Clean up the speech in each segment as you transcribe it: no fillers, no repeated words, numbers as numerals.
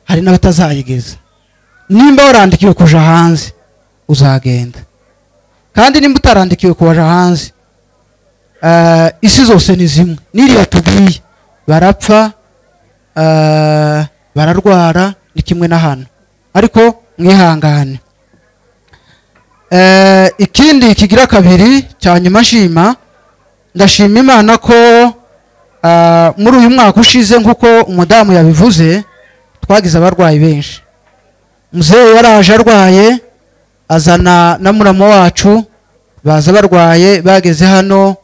hari n'abatazayigeza. Nimba warandikiwe kuja hanze uzagenda, kandi nimba utarandikiwe kuja hanze, isi zose ni zimwe. Niriya tugiye barapfa, bararwara, ni kimwe na hano, ariko mwihangane. Ikindi kigira kabiri cya nyuma nshima, ndashima Imana ko muri uyu mwaka ushize nkuko umudamu yabivuze twagize abarwayi benshi. Mzee yaraje arwaye azana na muramo wacu, baza barwaye bageze hano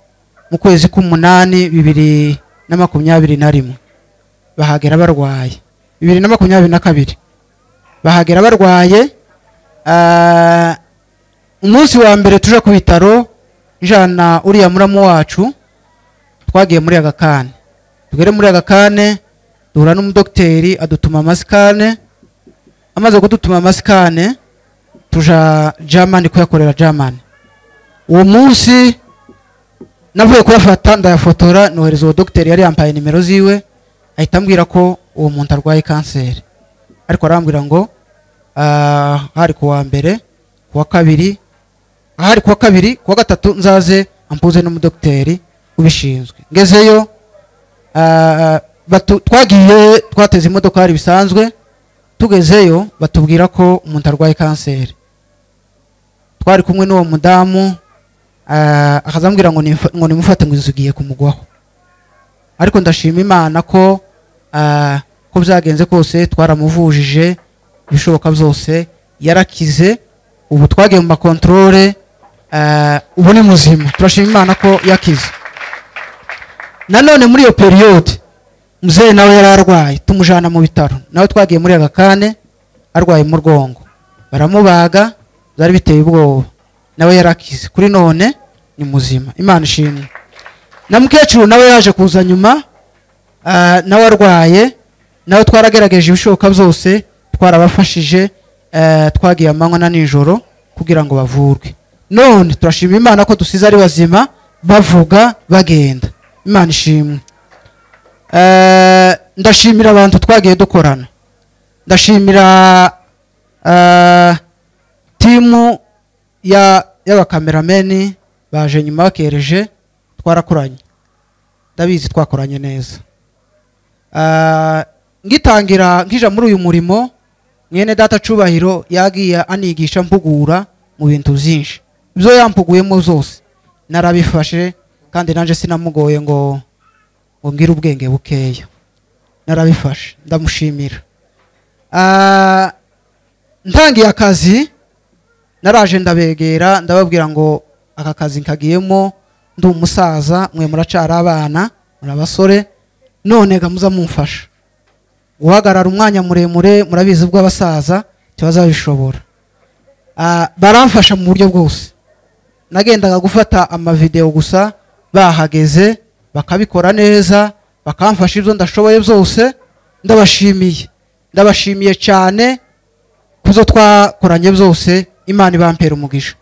mu kwezi k'umunani 2021, bahagera barwaye 2022 bahagera barwaye. Umunsi wa mbere tuje ku bitaro njana uriya muramo wacu, twagiye muri agakane. Tugere muri agakane duhura n'umudokiteri adutuma amasikane. Amaze kudutuma amasikane tuja Germany kuyakorera Germany. Uwo munsi navuye kuyafata ndayafotora nohereza uwo dogiteri yari yambaye nimero ziwe, ahita ambwira ko uwo muntu arwaye kanseri. Ariko arambwira ngo hari kuwa mbere, kuwa kabiri, hari kuwa kabiri, kuwa gatatu nzaze ampuze n'umudokiteri ubishinzwe. Ngezeyo twagiye twateze imodoka hari bisanzwe, tugezeyo batubwira ko umuntu arwaye kanseri. Twari kumwe n'uwo mudamu, akazambwira ngo nimufate ngo inzu igiye kumugwaho. Ariko ndashima Imana ko ko byagenze kose twaramuvujije ibishoboka byose, yarakize. Ubu twagiye mu makontrole, ubu ni muzima, turashima Imana ko yakize. Nanone muri iyo periode mzee nawe yararwaye, tumujana mu bitaro, nawe twagiye muri agakane arwaye mu rwongo, baramubaga, byari biteye ubwoba, nawe yarakize, kuri none ni muzima, Imana ishimwe. Na mukecuru nawe yaje kuza nyuma, nawe arwaye, nawe twaragerageje ibishoboka byose, twarabafashije, twagiye amanywa na nijoro kugira ngo bavurwe. None turashima Imana ko dusize ari bazima, bavuga bagenda, Imana ishimwe. Ndashimira abantu twagiye dukorana, ndashimira timu y'abakamerameni baje nyuma bakereje, twarakoranye, ndabizi twakoranye neza. Ngitangira nkija muri uyu murimo, mwene data Cubahiro yagiye anigisha mpugura mu bintu byinshi, ibyo yampuguyemo byose narabifashe, kandi nanje sinamugoye ngo ngire ubwenge bukeya, narabifashe, ndamushimira. Ntangiye akazi naraje ndabegera, ndababwira ngo aka kazi nkagiyemo ndi umusaza, mwe muracara abana, muri abasore, none ga muza mumfasha guhagarara umwanya muremure, murabizi ubwo abasaza ntibazabishobora. Baramfasha mu buryo bwose, nagendaga gufata amavideo gusa, bahageze bakabikora neza, bakamfasha ibyo ndashoboye byose. Ndabashimiye, ndabashimiye cyane kuzo twakoranye byose, Imana ibampera umugisha.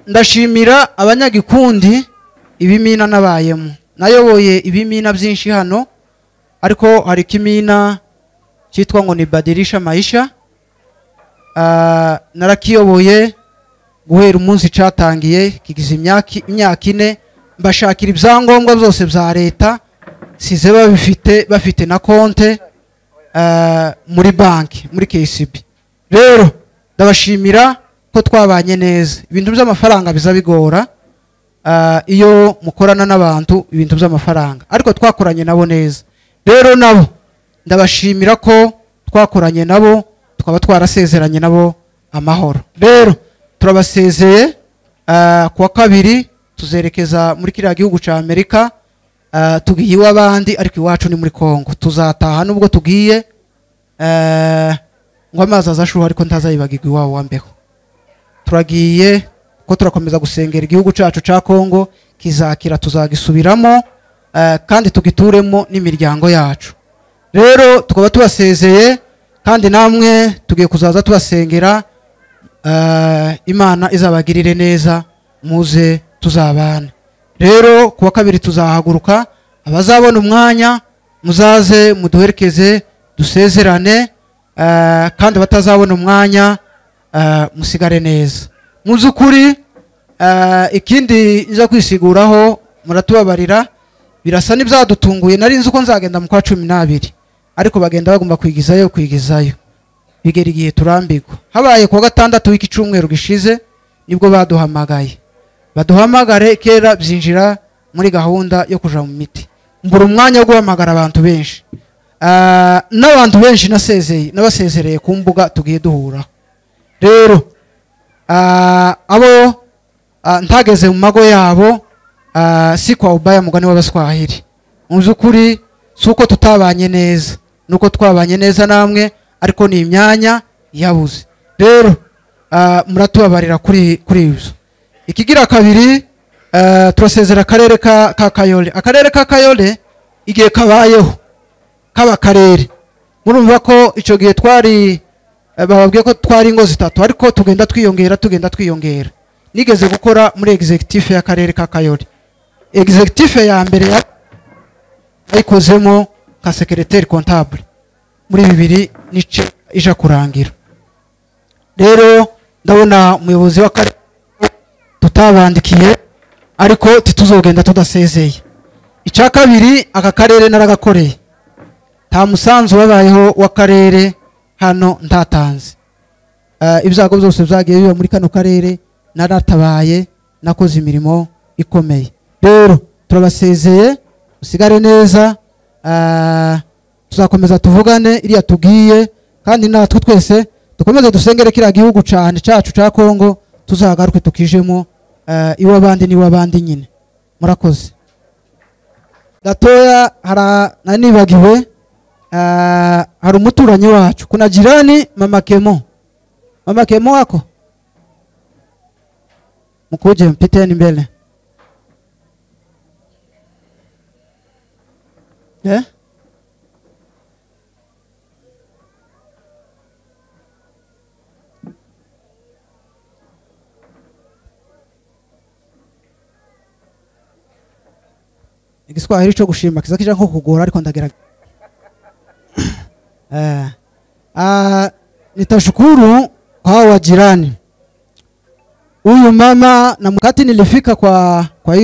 Ndashimira abanyagikundi ibimina nabayemo, nayoboye ibimina byinshi hano, ariko hari kimina cyitwa ngo ni Badirisha Maisha, narakiyoboye guhera umunsi cyatangiye kigize imyaka ine, mbashakira ibyangombwa byose bya leta, size babifite, bafite na konte muri banki, muri KCB. Rero ndabashimira ko twabanye neza. Ibintu by'amafaranga bizabigora iyo mukorana n'abantu ibintu by'amafaranga, ariko twakoranye nabo neza. Rero nabo ndabashimira ko twakoranye nabo, tukaba twarasezeranye nabo amahoro. Rero turabasezeye, kuwa kabiri tuzerekeza muri kiriya gihugu ca Amerika, tugiye iw'abandi ariko iwacu ni muri Kongo. Tuzataha nubwo tugiye, ngo amazi azashuha ariko ntazayibagirwa iwabo wambeho. Turagiye ko turakomeza gusengera igihugu cacu ca Kongo, kizakira tuzagisubiramo, kandi tugituremo n'imiryango yacu. Rero tukaba tubasezeye, kandi namwe tugiye kuzaza tubasengera, Imana izabagirire neza, muze tuzabana. Rero kuwa kabiri tuzahaguruka, abazabona umwanya muzaze muduherekeze dusezerane, kandi batazabona umwanya, musigare neza. Mu by'ukuri ikindi nza kwisiguraho, muratubabarira, birasa n'ibyadutunguye. Nari nzi uko nzagenda mu kwa 12, ariko bagenda bagomba kwigizayo bigera igihe turambirwa. Habaye kuwa gatandatu w'iki cyumweru gishize nibwo baduhamagaye, baduhamagare kera byinjira muri gahunda yo kuja mu miti. Mbura umwanya wo guhamagara abantu benshi, n'abantu benshi nasezeye nabasezereye ku mbuga tugiye duhura. Rero abo ntageze mu mago yabo, si kwa ubaya mugani w'abaswahili. Mu by'ukuri si uko tutabanye neza, nuko twabanye neza namwe, ariko ni imyanya yabuze. Rero muratubabarira kuri ibyo. Ikigira kabiri, turasezera akarere ka Kayole. Akarere ka Kayole igihe kabayeho kaba karere, murumva ko icyo gihe twari bababwiye ko twari ingo zitatu, ariko tugenda twiyongera. Nigeze gukora muri executive y'akarere ka Kayole. Executive ya mbere yayikozemo nka secrétaire comptable muri 2009 ija kurangira. Rero ndabona umuyobozi w'akarere tutabandikiye, ariko tituzogenda tudasezeye. Icya kabiri, aka karere naragakoreye, nta musanzu wabayeho w'akarere hano ntatanze. Ibyago byose byagiye biba muri kano karere naratabaye, nakoze imirimo ikomeye. Rero turabasezeye, usigare neza, tuzakomeza tuvugane iriya tugiye, kandi natwe twese dukomeze dusengere kiriya gihugu cyane cyacu cya Kongo, tuzagaruke tukijemo iwabandi ni wabandi nyine. Murakoze. Gatoya nanibagiwe, hari umuturanyi wacu, kuna jirani mama Kemo. Mama Kemo wako mkuje mpiteni mbele. Igiswahili cyo gushima kiza kija nko kugora, ariko ndagira nitashukuru kwa wajirani. Huyu mama na mkati nilifika kwa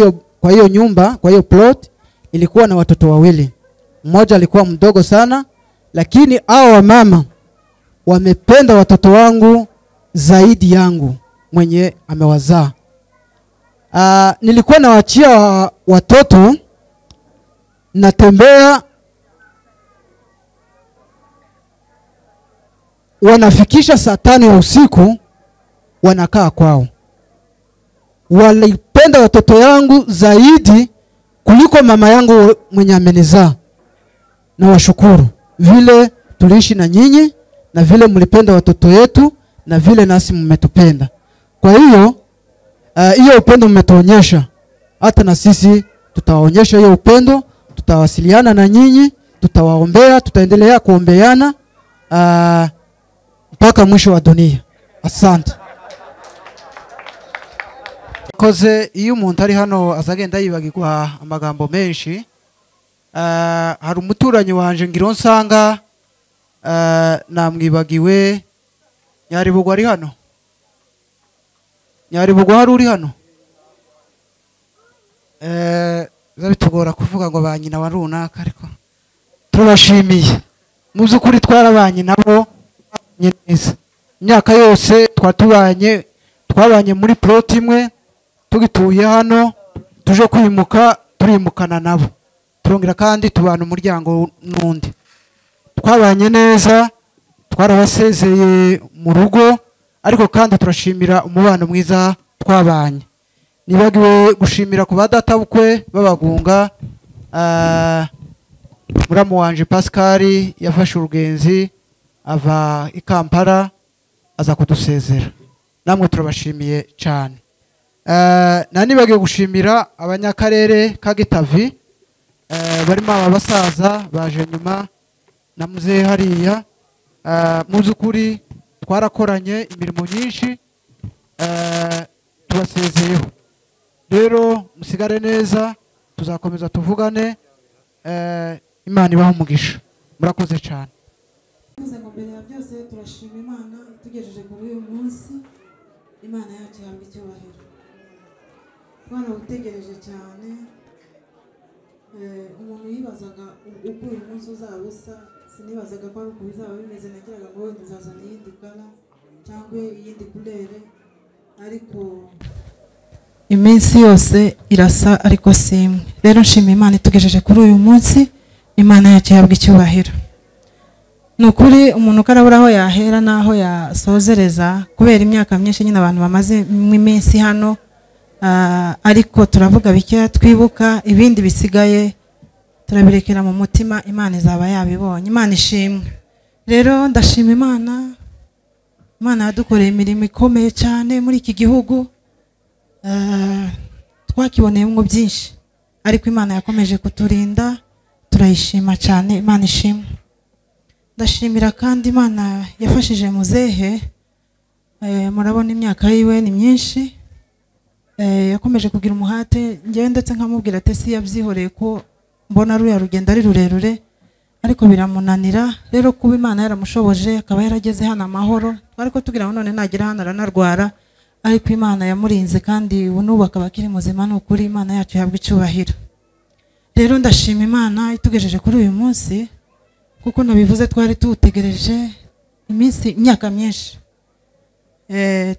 hiyo nyumba, kwa hiyo plot, ilikuwa na watoto wawili. Mmoja alikuwa mdogo sana, lakini hao wamama wamependa watoto wangu zaidi yangu mwenye amewazaa. Nilikuwa nawaachia watoto, natembea, wanafikisha saa 5 ya usiku wanakaa kwao. Walipenda watoto yangu zaidi kuliko mama yangu mwenye amenizaa. Na washukuru vile tuliishi na nyinyi, na vile mlipenda watoto yetu, na vile nasi mmetupenda. Kwa hiyo hiyo upendo mmetuonyesha, hata na sisi tutawaonyesha hiyo upendo, tutawasiliana na nyinyi, tutawaombea, tutaendelea kuombeana mpaka mwisho wa dunia. Asante. Koze iyo umuntu ari hano azagenda yibagirwa amagambo menshi. Hari umuturanyi wanje ngiro nsanga namwibagiwe. Nyaribugwa ari hano? Nyaribugwa hari uri hano? Bitugora kuvuga ngo ba nyina wa runaka, ariko turabashimiye. Mu by'ukuri twarabanye nabo neza imyaka yose, twatubanye, twabanye muri plot imwe, tugituye hano, tuje kwimuka turimukana nabo, turongera kandi tubana umuryango n'undi. Twabanye neza, twarabasezeye mu rugo, ariko kandi turashimira umubano mwiza twabanye. Nibagiwe gushimira ku badatabukwe babagunga, muramu wanje Pascal yafashe urugenzi ava i Kampala aza kudusezera. Namwe turabashimiye cyane. Nanibagiwe gushimira abanyakarere ka Gitavi, barimo abasaza baje nyuma na muzehe hariya. Mu by'ukuri twarakoranye imirimo nyinshi, tubasezeyeho. Rero musigare neza, tuzakomeza tuvugane. Imana ibahe umugisha. Murakoze cyane. Mvuze ngo mbere ya byose turashima Imana itugejeje kuri uyu munsi. Imana yacu ihabwa icyubahiro. Twarawutegereje cyane. Umuntu yibazaga uko uyu munsi uzaba usa, sinibazaga ko ari uko bizaba bimeze. Nagiraga ngo wenda uzazana iyindi kala cyangwa iyindi kurere, ariko iminsi yose irasa ariko si imwe. Rero nshima Imana itugejeje kuri uyu munsi. Imana yacu ihabwa icyubahiro. Ni ukuri umuntu ukarabura aho yahera n'aho yasozereza kubera imyaka myinshi nyine abantu bamaze iminsi hano, ariko turavuga bike twibuka, ibindi bisigaye turabirekera mu mutima, Imana izaba yabibonye. Imana ishimwe. Rero ndashima Imana. Imana yadukoreye imirimo ikomeye cyane muri iki gihugu. Twakiboneyemo byinshi, ariko Imana yakomeje kuturinda, turayishima cyane. Imana ishimwe. Ndashimira kandi Imana yafashije muzehe. Murabona imyaka yiwe ni myinshi, yakomeje kugira umuhate. Njyewe ndetse nkamubwira ati si yabyihoreye ko mbona ruya rugendo ari rurerure, ariko biramunanira. Rero kuba Imana yaramushoboje akaba yarageze hano amahoro, ariko tugira ngo none nagera hano aranarwara, ariko Imana yamurinze kandi ubu n'ubu akaba akiri muzima. Ni ukuri Imana yacu ihabwa icyubahiro. Rero ndashima Imana itugejeje kuri uyu munsi, kuko nabivuze twari tuwutegereje iminsi imyaka myinshi.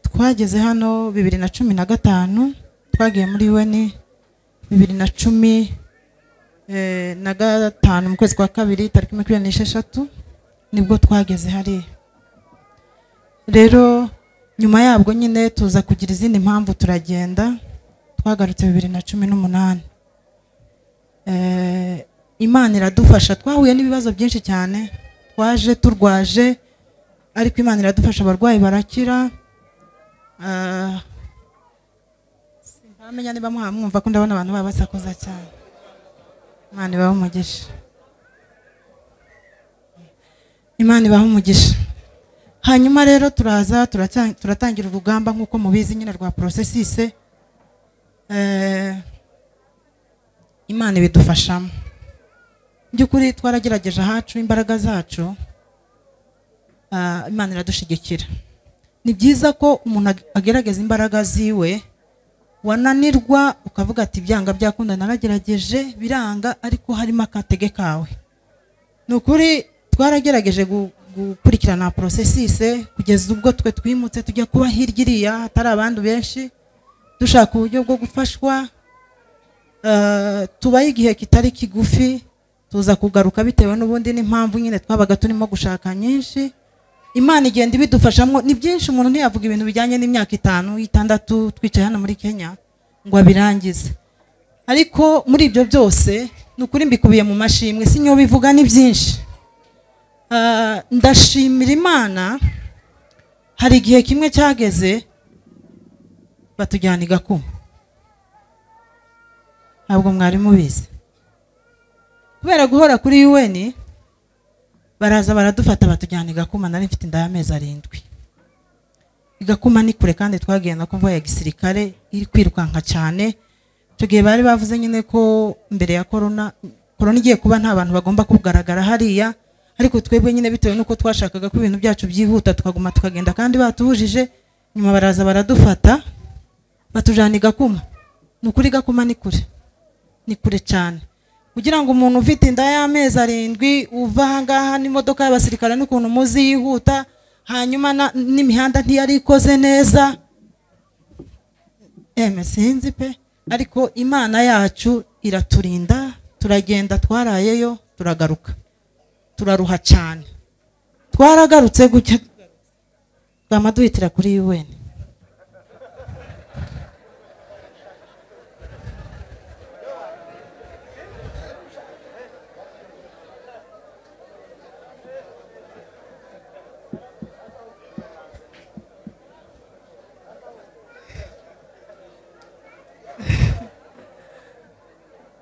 Twageze hano 2015, twagiye muri UN 2015 mu kwezi kwa kabiri tariki 26 nibwo twageze hariya. Rero nyuma yabwo nyine tuza kugira izindi mpamvu turagenda, twagarutse 2018. Imana iradufasha. Twahuye n'ibibazo byinshi cyane, twaje turwaje, ariko Imana iradufasha, abarwayi barakira. Simpamenya niba mwumva ko ndabona abantu baba basakuza cyane. Imana ibahe umugisha. Imana ibahe umugisha. Hanyuma rero turaza turatangira urugamba nk'uko mubizi nyine rwa processus. Imana ibidufashamo. By'ukuri twaragerageje ahacu imbaraga zacu, Imana iradushigikira. Ni byiza ko umuntu agerageza imbaraga ziwe, wananirwa ukavuga ati byanga byakunda naragerageje biranga, ariko harimo akatege kawe. Ni ukuri twaragerageje gukurikirana processus kugeza ubwo twe twimutse tujya kuba hirya iriya hatari abandi benshi, dushaka uburyo bwo gufashwa. Tubaye igihe kitari kigufi, tuza kugaruka bitewe n'ubundi n'impamvu nyine twabaga turimo gushaka nyinshi. Imana igenda ibidufashamo. Ni byinshi umuntu ntiyavuga ibintu bijyanye n'imyaka 5 6 twicaye hano muri Kenya ngo abirangize, ariko muri ibyo byose ni ukuri mbikubiye mu mashimwe, sinyo bivuga ni byinshi. Ndashimira Imana. Hari igihe kimwe cyageze batujyana i Gakuma, ntabwo mwari mubizi. Kubera guhora kuri UN baraza baradufata batujyana i Gakuma. Nari mfite inda y'amezi 7. I Gakuma ni kure kandi twagiye na convoy ya gisirikare iri kwirukanka cyane. Icyo gihe bari bavuze nyine ko mbere ya corona igiye kuba nta bantu bagomba kugaragara hariya, ariko twebwe nyine bitewe nuko twashakaga ko ibintu byacu byihuta tukaguma tukagenda kandi batubujije. Nyuma baraza baradufata batujyana i Gakuma. Ni ukuri Gakuma ni kure, ni kure cyane. Kugira ngo umuntu ufite inda y'amezi 7 uva ahangaha n'imodoka y'abasirikare n'ukuntu muzi yihuta, hanyuma n'imihanda ntiyari ikoze neza, sinzi pe, ariko Imana yacu iraturinda. Turagenda twarayeyo turagaruka, turaruha cyane. Twaragarutse gutya twamaduhitira kuri UN.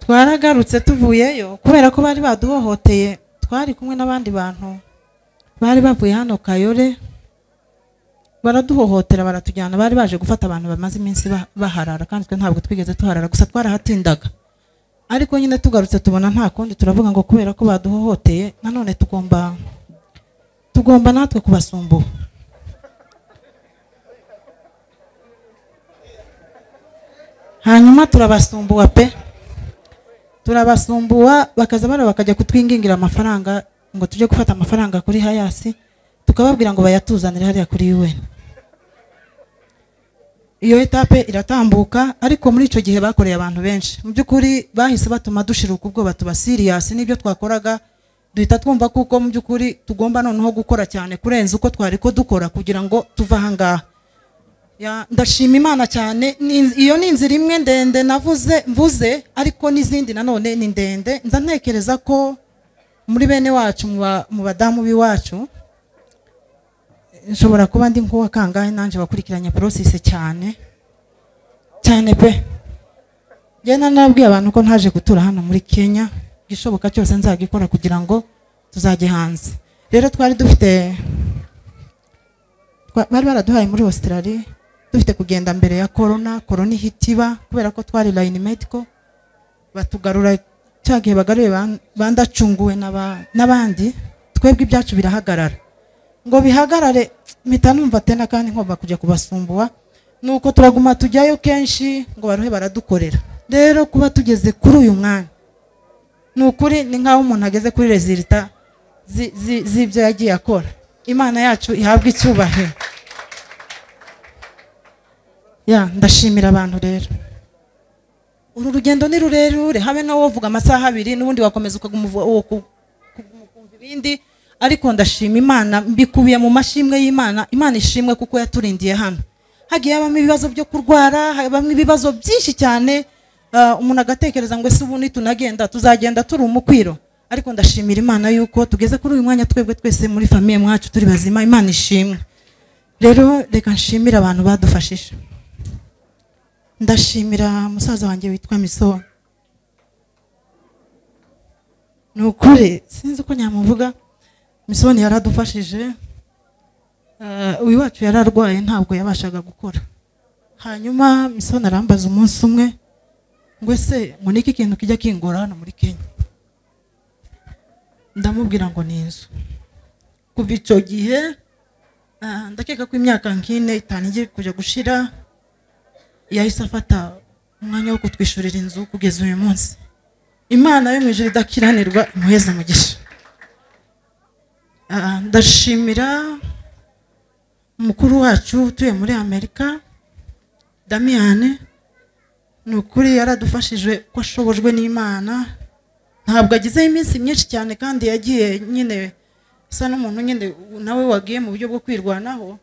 Twaragarutse tuvuyeyo kubera ko bari baduhohoteye. Twari kumwe n'abandi bantu bari bavuye hano Kayore, baraduhohotera baratujyana. Bari baje gufata abantu bamaze iminsi baharara, kandi twe ntabwo twigeze tuharara, gusa twarahatindaga. Ariko nyine tugarutse tubona nta kundi, turavuga ngo kubera ko baduhohoteye nanone tugomba Tugomba natwe kubasumbuha. Hanyuma turabasumbuha pe, turabasumbuha, bakaza bara bakajya kutwingingira amafaranga ngo tujye gufata amafaranga kuri Hayasi, tukababwira ngo bayatuzanire hariya kuri UN. Iyo etape iratambuka, ariko muri icyo gihe bakoreye abantu benshi. Mu by'ukuri bahise batuma dushiruka ubwoba, tuba serious n'ibyo twakoraga, duhita twumva kuko mu by'ukuri tugomba noneho gukora cyane kurenza uko twari ko dukora kugira ngo tuve aha ngaha. Ndashima Imana cyane. Iyo ni inzira imwe ndende navuze mvuze, ariko n'izindi nanone ni ndende. Nza ntekereza ko muri bene wacu, mu badamu b'iwacu, nshobora kuba ndi nkuwa kangahe nanje wakurikiranye process cyane cyane pe. Njye nabwiye abantu ko ntaje gutura hano muri Kenya, gishoboka cyose nzagikora kugira ngo tuzajye hanze. Rero twari dufite, bari baraduhaye muri Australia, dufite kugenda mbere ya corona, corona ihitiba kubera ko twari line medical, batugarura cyagihe bagaruye bandacunguwe n'abandi, twebwe ibyacu birahagarara. Ngo bihagarare mpita numva tena kandi ngomba kujya kubasumbuwa, nuko turaguma tujyayo kenshi ngo baruhe baradukorera. Rero kuba tugeze kuri uyu mwanya nukuri ni nkaho umuntu ageze kuri resulta z'ibyo yagiye akora. Imana yacu ihabwe icyubahiro. Ya, ndashimira abantu rero. Uru rugendo ni rurerure, habe nawe wovuga amasaha abiri n'ubundi wakomeza ukaguma ukumva ibindi, ariko ndashima Imana mbikubiye mu mashimwe y'Imana. Imana ishimwe kuko yaturindiye hano. Hagiye habamo ibibazo byo kurwara, habamo ibibazo byinshi cyane, umuntu agatekereza ngo ese ubu nitunagenda tuzagenda turi umukwiro, ariko ndashimira Imana yuko tugeze kuri uyu mwanya twebwe twese muri famille mwacu turi bazima. Imana ishimwe. Rero reka nshimire abantu badufashije. Ndashimira musaza wanjye witwa Miso. Nukuri sinzi uko nyamuvuga, Misoni yaradufashije. Uyu wacu yararwaye ntabwo yabashaga gukora. Hanyuma Misoni arambaza umunsi umwe ngo ese ngo niki kintu kijya kingora hano muri Kenya? Ndamubwira ngo ni inzu. Kuva icyo gihe ndakeka ko imyaka nk'ine itanu igiye kujya gushira, yahise afata umwanya wo kutwishurira inzu kugeza uyu munsi. Imana yo mu ijuru idakiranirwa imuheze umugisha. Ndashimira umukuru wacu utuye muri Amerika, Damian. Ni ukuri yaradufashije ko ashobojwe n'Imana. Ntabwo agizeho iminsi myinshi cyane, kandi yagiye nyine asa n'umuntu nyine nawe wagiye mu buryo bwo kwirwanaho,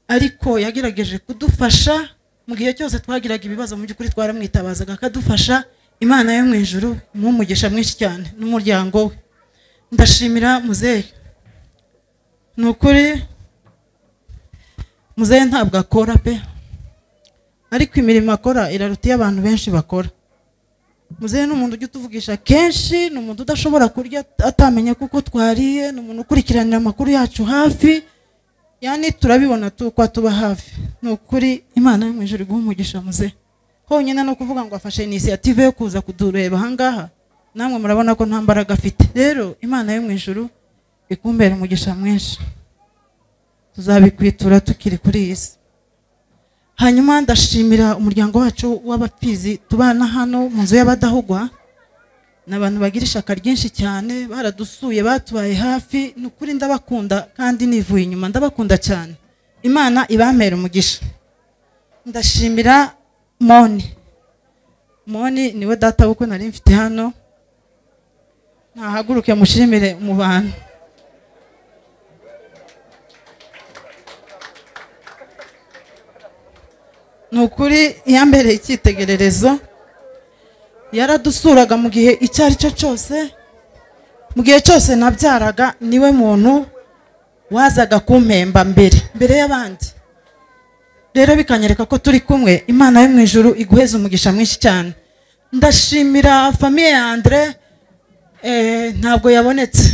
ariko yagerageje kudufasha mu gihe cyose twagiraga ibibazo. Mu by'ukuri twaramwitabazaga akadufasha. Imana yo mu ijuru imuhe umugisha mwinshi cyane n'umuryango we. Ndashimira muzehe. Ni ukuri muzehe ntabwo akora pe, ariko imirimo akora iraruta iyo abantu benshi bakora. Muzehe ni umuntu ujya utuvugisha kenshi, ni umuntu udashobora kurya atamenya kuko twariye, ni umuntu ukurikiranira amakuru yacu hafi, yani turabibona tuko tuba hafi. Ni ukuri Imana yo mu ijuru iguhe umugisha muzehe. Honyine no kuvuga ngo afashe initiative yo kuza kudureba aha ngaha, namwe murabona ko nta mbaraga afite. Rero Imana yo mu ijuru ikumbera umugisha mwinshi, tuzabikwitura tukiri kuri iyi si. Hanyuma ndashimira umuryango wacu w'abapfizi tubana hano mu nzu y'abadahugwa, n'abantu bagira ishaka ryinshi cyane, baradusuye, batubaye hafi. Ni ukuri ndabakunda kandi nivuye inyuma ndabakunda cyane. Imana ibampera umugisha. Ndashimira Moni. Moni niwe data w'uko nari mfite hano, nahaguruke mushimire mu bantu. Ni ukuri yambereye icyitegererezo, yaradusuraga mu gihe icyo ari cyo cyose, mu gihe cyose nabyaraga niwe muntu wazaga kumpemba mbere y'abandi. Rero bikanyereka ko turi kumwe. Imana yo mu ijuru iguheze umugisha mwinshi cyane. Ndashimira famille ya Andre, ntabwo yabonetse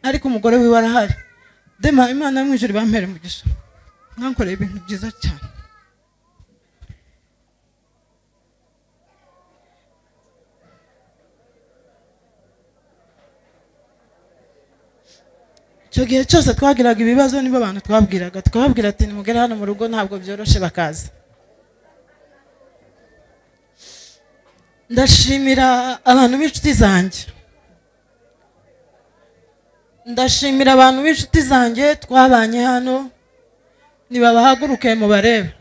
ariko umugore wiwe arahari. Dema Imana yo mu ijuru ibampere umugisha, mwankoreye ibintu byiza cyane. Icyo gihe cyose twagiraga ibibazo nibo abantu twabwiraga, tukababwira ati nimugere hano mu rugo ntabwo byoroshe, bakaza. Ndashimira abantu b'inshuti zanjye, ndashimira abantu b'inshuti zanjye twabanye hano, nibabahaguruke mubarebe,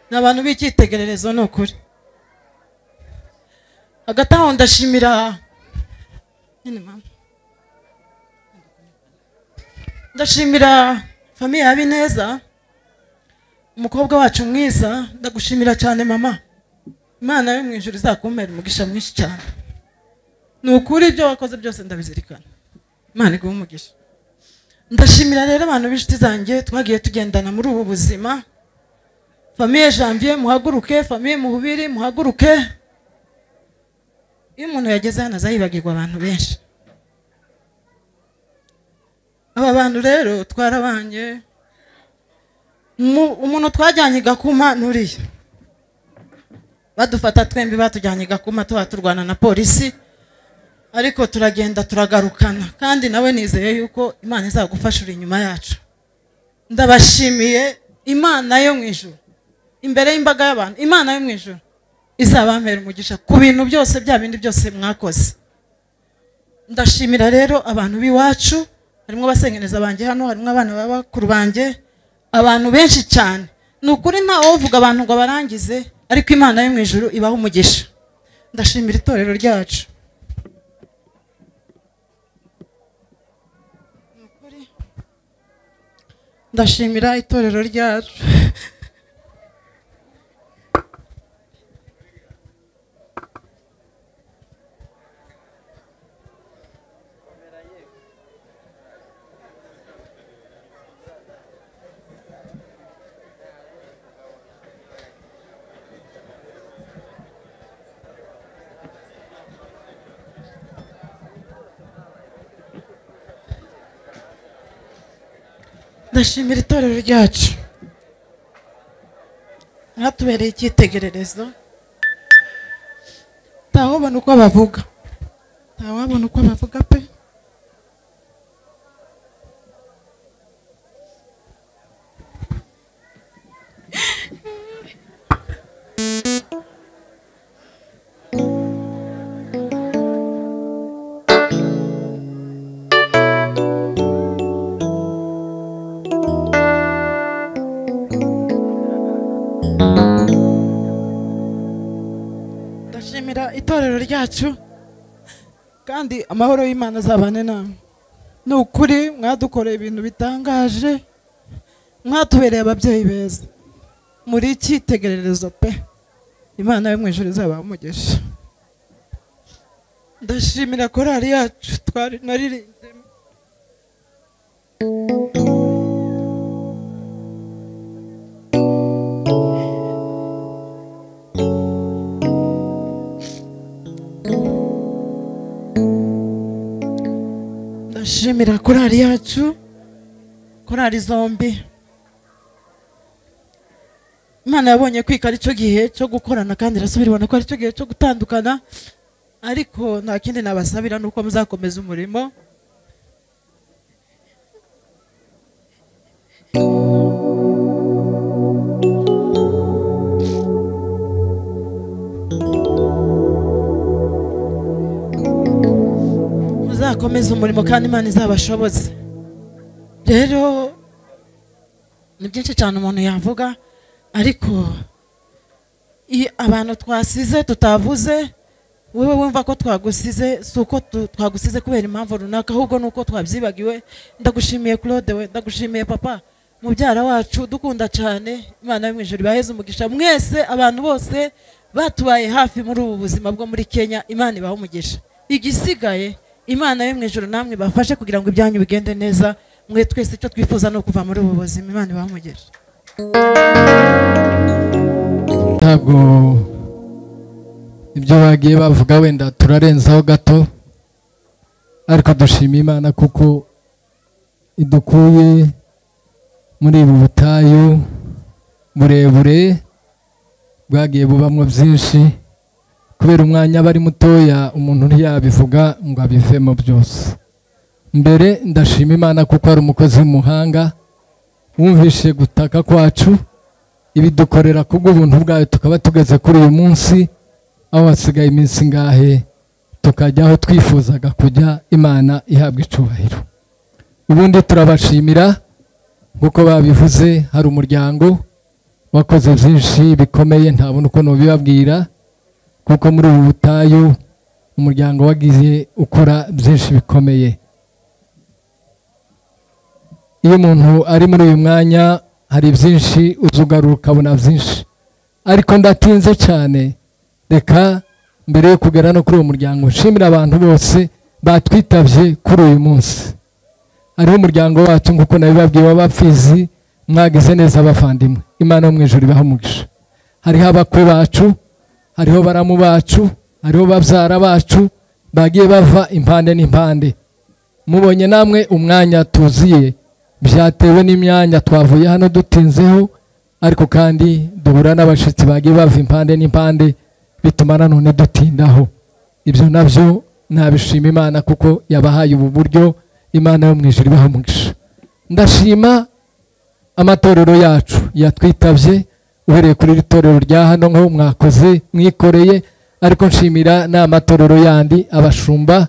ni abantu b'icyitegererezo ni ukuri. Hagati aho ndashimira ndashimira famiye Habineza, umukobwa wacu mwiza, ndagushimira cyane mama. Imana yo mu ijuru izakumpera umugisha mwinshi cyane. Ni ukuri ibyo wakoze byose ndabizirikana. Imana iguhe umugisha. Ndashimira rero abantu b'inshuti zanjye twagiye tugendana muri ubu buzima. Famiye Janvier muhaguruke, famiye Muhubiri muhaguruke. Iyo umuntu yageze hano azayibagirwa abantu benshi. Aba bantu rero twarabanye, umuntu twajyanye Gakuma nuriya, badufata twembi batujyanye Gakuma tuba turwana na polisi, ariko turagenda turagarukana, kandi nawe nizeye yuko Imana izagufasha uri inyuma yacu. Ndabashimiye Imana yo mu ijuru, imbere y'imbaga y'abantu, Imana yo mu ijuru izabampera umugisha ku bintu byose bya bindi byose mwakoze. Ndashimira rero abantu b'iwacu, harimo abasengeneza banjye hano, harimo abana b'abakuru banjye, abantu benshi cyane. Ni ukuri ntawe uvuga abantu ngo barangize, ariko Imana yo mu ijuru ibaha umugisha. Ndashimira itorero ryacu. Ndashimira itorero ryacu. Ndashimira itorero ryacu, mwatubereye icyitegererezo. Ntawabona uko bavuga, ntawabona uko bavuga pe. Ndashimira itorero ryacu, kandi amahoro y'Imana azabane namwe. Ni ukuri mwadukoreye ibintu bitangaje, mwatubereye ababyeyi beza, muri icyitegererezo pe. Imana yo mu ijuru izabaha umugisha. Ndashimira korali yacu twari naririmbye. Ndashimira korali yacu, korali zombi. Imana yabonye kwika ari cyo gihe cyo gukorana, kandi irasubira ibona ko ari cyo gihe cyo gutandukana, ariko nta kindi nabasabira nuko muzakomeza umurimo. Muzakomeza umurimo kandi Imana izabashoboze. Rero ni byinshi cyane umuntu yavuga, ariko abantu twasize tutavuze, wewe wumva ko twagusize, si uko twagusize kubera impamvu runaka, ahubwo nuko twabyibagiwe. Ndagushimiye Claude we, ndagushimiye papa mubyara wacu dukunda cyane. Imana yo mu ijuru ibaheze umugisha mwese, abantu bose batubaye hafi muri ubu buzima bwo muri Kenya, Imana ibahe umugisha. Igisigaye Imana yo mu ijuru namwe bafashe kugira ngo ibyanyu bigende neza, mwe twese icyo twifuza no kuva muri ubu buzima. Imana ibahe umugisha. Ntabwo ibyo bagiye bavuga wenda turarenzaho gato, ariko dushima Imana kuko idukuye muri ubu butayu burebure bwagiye bubamwo byinshi. Kubera umwanya bari mutoya umuntu ntiyabivuga ngo abivemo byose. Mbere ndashima Imana kuko ari umukozi w'umuhanga wumvishe gutaka kwacu, ibidukorera kubw'ubuntu bwayo tukaba tugeze kuri uyu munsi, aho hasigaye iminsi ngahe tukajya aho twifuzaga kujya. Imana ihabwa icubahiro. Ubundi turabashimira nkuko babivuze, hari umuryango wakoze byinshi bikomeye, ntabona uko nobibabwira, kuko muri ubu butayu umuryango wagize ukora byinshi bikomeye. Iyo umuntu ari muri uyu mwanya hari byinshi uzugarura ukabona byinshi, ariko ndatinze cyane. Reka mbere yo kugera no kuri uwo muryango nshimira abantu bose batwitavye kuri uyu munsi. Hariho umuryango wacu nkuko nabibabwiye w'abapfizi, mwagize neza abavandimwe, Imana yo mu ijuru ibahe umugisha. Hariho abakwe bacu, hariho baramu bacu, hariho babyara bacu bagiye bava impande n'impande. Mubonye namwe umwanya tuziye, byatewe n'imyanya twavuye hano dutinzeho, ariko kandi duhura n'abashitsi bagiye bava impande n'impande, bituma nanone dutindaho. Ibyo nabyo nabishima Imana kuko yabahaye ubu buryo. Imana yo mu ijuru ibahe umugisha. Ndashima amatorero yacu yatwitabye, uhereye kuri iri torero rya hano nko mwakoze mwikoreye, ariko nshimira n'amatorero yandi, abashumba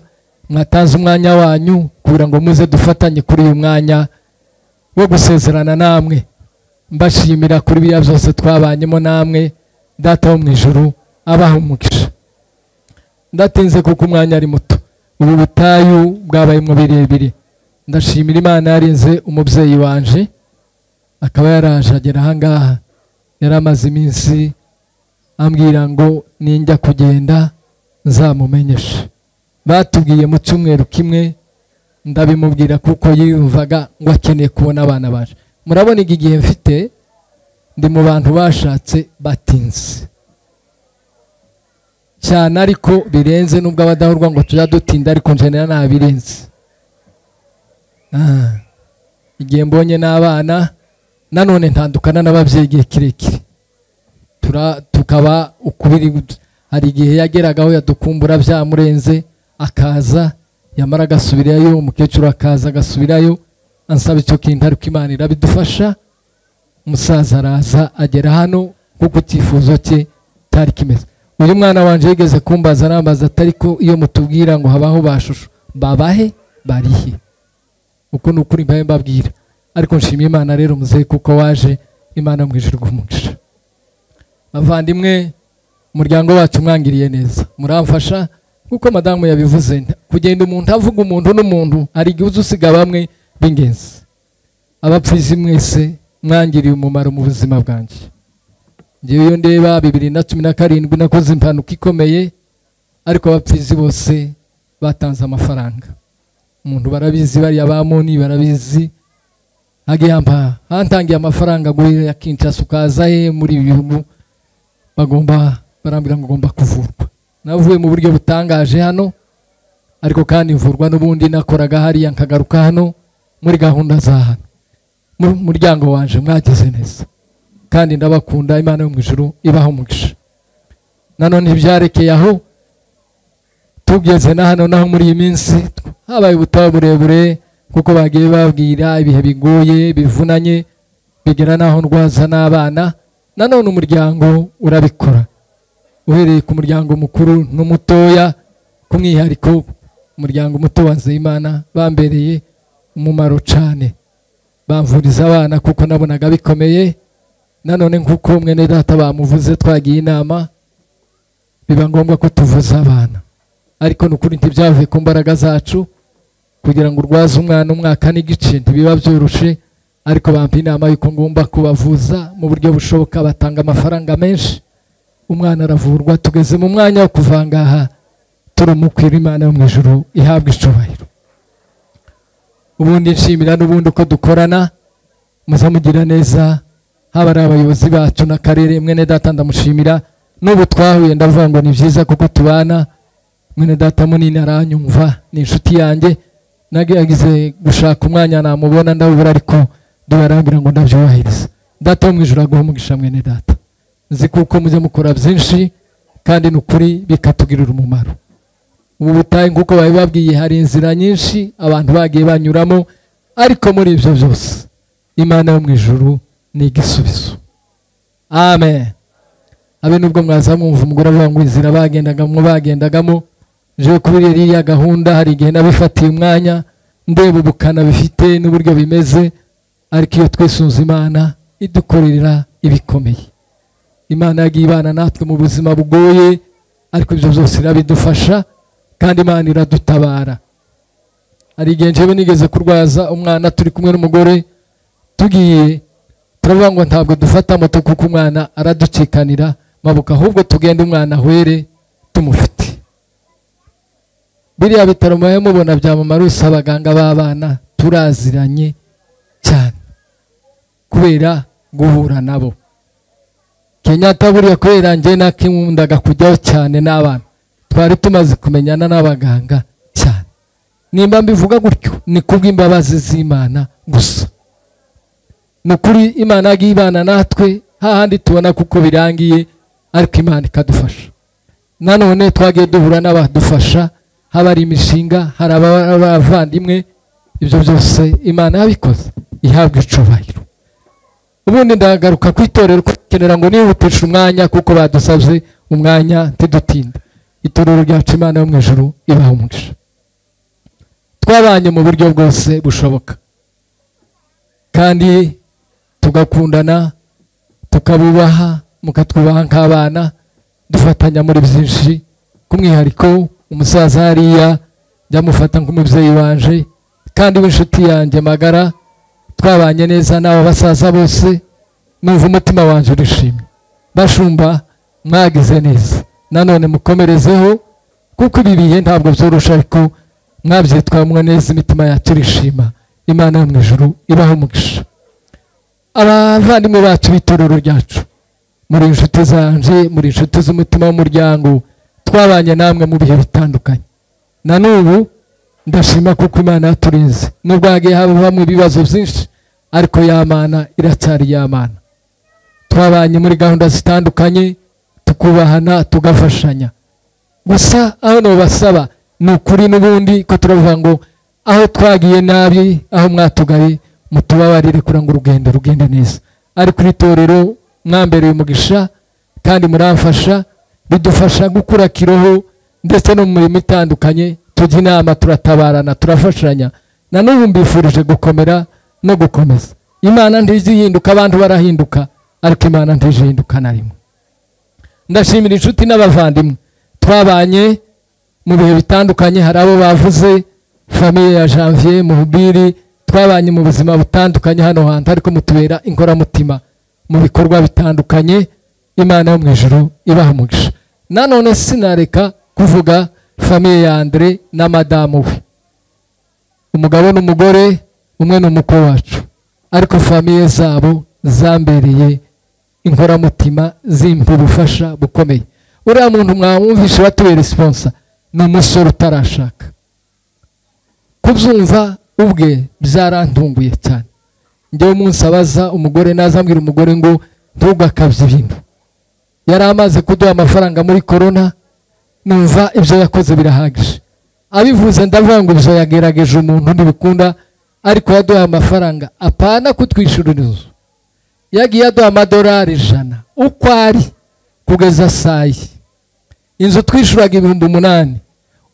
mwatanze umwanya wanyu kugira ngo muze dufatanye kuri uyu mwanya wo gusezerana namwe. Mbashimira kuri biriya byose twabanyemo namwe. Data wo mu ijuru abaha umugisha. Ndatinze kuko umwanya ari muto, ubu butayu bwabayemo birebire. Ndashimira Imana yarinze umubyeyi wanje akaba yaraje agera aha ngaha. Yari amaze iminsi ambwira ngo ninjya kugenda nzamumenyeshe. Batubwiye mu cyumweru kimwe, ndabimubwira kuko yiyumvaga ngo akeneye kubona abana baje. Murabona iki gihe mfite, ndi mu bantu bashatse batinze cyane, ariko birenze nubwo abadahurwa ngo tujya dutinda, ariko njenera nabirenze. Igihe mbonye n'abana nanone ntandukana n'ababyeyi igihe kirekire, tukaba ukubiri. Hari igihe yageragaho yadukumbura byamurenze akaza, yamara agasubirayo, umukecuru akaza agasubirayo, ansaba icyo kintu, ariko Imana irabidufasha. Umusaza araza agera hano kuko icyifuzo cye cyari kimeze. Uyu mwana wanje yigeze kumbaza, arambaza atari ko iyo mutubwira ngo habaho bashusho babahe barihe? Uko ni ukuri mbaye mbabwira. Ariko nshimiye Imana rero muzehe kuko waje, Imana mu ijuru umugisha. Bavandimwe, umuryango wacu mwangiriye neza, muramfasha kuko madamu yabivuze, kugenda umuntu avuga umuntu n'umuntu hari igihe usiga bamwe b'ingenzi. Abapfizi mwese mwangiriye umumaro mu buzima bwanjye. Ngewe iyo ndeba 2017 nakoze impanuka ikomeye, ariko abapfizi bose batanze amafaranga. Umuntu barabizi, bariya bamoni barabizi, agiyamba hantangiye amafaranga guhera ya Kinshasa ukaza he muri ibi bihugu, bagomba barambwira ngo ugomba kuvurwa. Navuye mu buryo butangaje hano, ariko kandi mvurwa n'ubundi nakoraga hariya nkagaruka hano muri gahunda za hano. Mu muryango wanje mwageze neza kandi ndabakunda, Imana yo mu ijuru ibaha umugisha. Nanone ibyarekeye aho tugeze na hano naho muri iyi minsi habaye ubutayu burebure, kuko bagiye babwira ibihe bigoye bivunanye, bigera naho ndwaza n'abana. Nanone umuryango urabikora, uhereye ku muryango mukuru n'umutoya, ku mwihariko umuryango muto wa Nzeyimana bambereye umumaro cyane, bamvuriza abana kuko nabonaga bikomeye. Nanone nkuko mwene data bamuvuze twagiye inama, biba ngombwa ko tuvuza abana, ariko nukuri ntibyavuye ku mbaraga zacu. Kugira ngo urwaze umwana umwaka n'igice ntibiba byoroshe, ariko bampa inama yuko ngomba kubavuza mu buryo bushoboka, batanga amafaranga menshi, umwana aravurwa. Tugeze mu mwanya wo kuvanga aha, turumukwira Imana yo mu ijuru ihabwa icubahiro. Ubundi nshimira n'ubundi uko dukorana, muzamugira neza, haba ari abayobozi bacu n'akarere. Mwene data ndamushimira, n'ubu twahuye ndavuga ngo ni byiza kuko tubana. Mwene data munini aranyumva, ni inshuti yanjye, nagize gushaka umwanya namubona ndabura, ariko duharambira ngo ndabyubahiriza. Data wo mu ijuru aguhe umugisha mwene data, nzi kuko mujya mukora byinshi kandi ni ukuri bikatugirira umumaro. Ubu butayu nk'uko babibabwiye hari inzira nyinshi abantu bagiye banyuramo, ariko muri ibyo byose Imana yo mu ijuru ni igisubizo. Amen. Abe nubwo mwaza mwumva umugore avuga ngo inzira bagendagamo, je kuri iriya gahunda hari igihe nabifatiye umwanya ndeba ubukana bifite n'uburyo bimeze, ariko iyo twisunze Imana idukorera ibikomeye. Imana yagiye ibana natwe mu buzima bugoye, ariko ibyo byose irabidufasha kandi Imana iradutabara. Hari igihe njyewe nigeze kurwaza umwana turi kumwe n'umugore, tugiye turavuga ngo ntabwo dufata moto kuko umwana araducikanira mabuka, ahubwo tugende umwana ahwere tumufite. Biriya bitaro mubaye mubona bya Mama Rusi, abaganga b'abana turaziranye cyane kubera guhura nabo. Kenyatta buriya kubera njye nakinkundaga kujyaho cyane n'abana, twari tumaze kumenyana n'abaganga cyane. Nimba mbivuga gutyo ni kubw'imbabazi z'Imana gusa. Nukuri Imana yagiye ibana natwe hahandi tubona kuko birangiye, ariko Imana ikadufasha. Nanone twagiye duhura n'abadufasha, haba ari imishinga, hari abavandimwe, ibyo byose Imana yabikoze, ihabwa icubahiro. Ubundi ndagaruka ku itorero kukenera ngo nihutishe umwanya kuko badusabye umwanya ntidutinda. Itorero ryacu Imana yo mu ijuru ibaha umugisha. Twabanye mu buryo bwose bushoboka kandi tugakundana, tukabubaha, mukatwubaha nk'abana, dufatanya muri byinshi. Ku mwihariko umusaza hariya njyamufata nk'umubyeyi wanje kandi w'inshuti yanjye magara, twabanye neza n'aba basaza bose, numva umutima wanje urishimye. Bashumba mwagize neza, nanone mukomerezeho kuko ibi bihe ntabwo byorosha, ariko mwabyitwamwe neza, imitima yacu irishima. Imana yo mu ijuru ibaho umugisha. Abavandimwe bacu b'itorero ryacu, muri inshuti zanje, muri inshuti z'umutima w'umuryango, twabanye namwe mu bihe bitandukanye. Na n'ubu ndashima kuko Imana yaturinze, nubwo hagiye habamo ibibazo byinshi, ariko ya Mana iracyari ya Mana. Twabanye muri gahunda zitandukanye, tukubahana, tugafashanya. Gusa aho nobasaba ni ukuri n'ubundi ko turavuga ngo aho twagiye nabi, aho mwatugaye, mutubabarire kugira ngo urugendo rugende neza. Ariko iri torero mwambereye umugisha kandi muramfasha, bidufasha gukura kiroho ndetse no mu mirimo itandukanye, tujya inama, turatabarana, turafashanya. Na n'ubu mbifurije gukomera no gukomeza. Imana ntizihinduka, abantu barahinduka, ariko Imana ntizihinduka na rimwe. Ndashimira inshuti n'abavandimwe twabanye mu bihe bitandukanye. Hari abo bavuze famille ya Janvier Muhubiri, twabanye mu buzima butandukanye hano hantu, ariko mutubera inkoramutima mu bikorwa bitandukanye. Imana yo mu ijuru ibaha umugisha. Nanone sinareka kuvuga famille ya Andre na madamu we, umugabo n'umugore, umwe n'umukwe wacu, ariko famille zabo zambereye inkoramutima, zimpa ubufasha bukomeye. Uriya muntu mwamwumvishe batubera sponsor ni umusore utarashaka. Kubyumva ubwe byarantunguye cyane. Njyewe umunsi abaza umugore, nazambwira umugore ngo ntugakabye ibintu. Yari amaze kuduha amafaranga muri corona, numva ibyo yakoze birahagije. Abivuze ndavuga ngo ibyo yagerageje umuntu ntibikunda, ariko yaduha amafaranga apana kutwishyurira inzu. Yagiye aduha amadolari 100 uko ari kugeza sayi. Inzu twishuraga 8,000,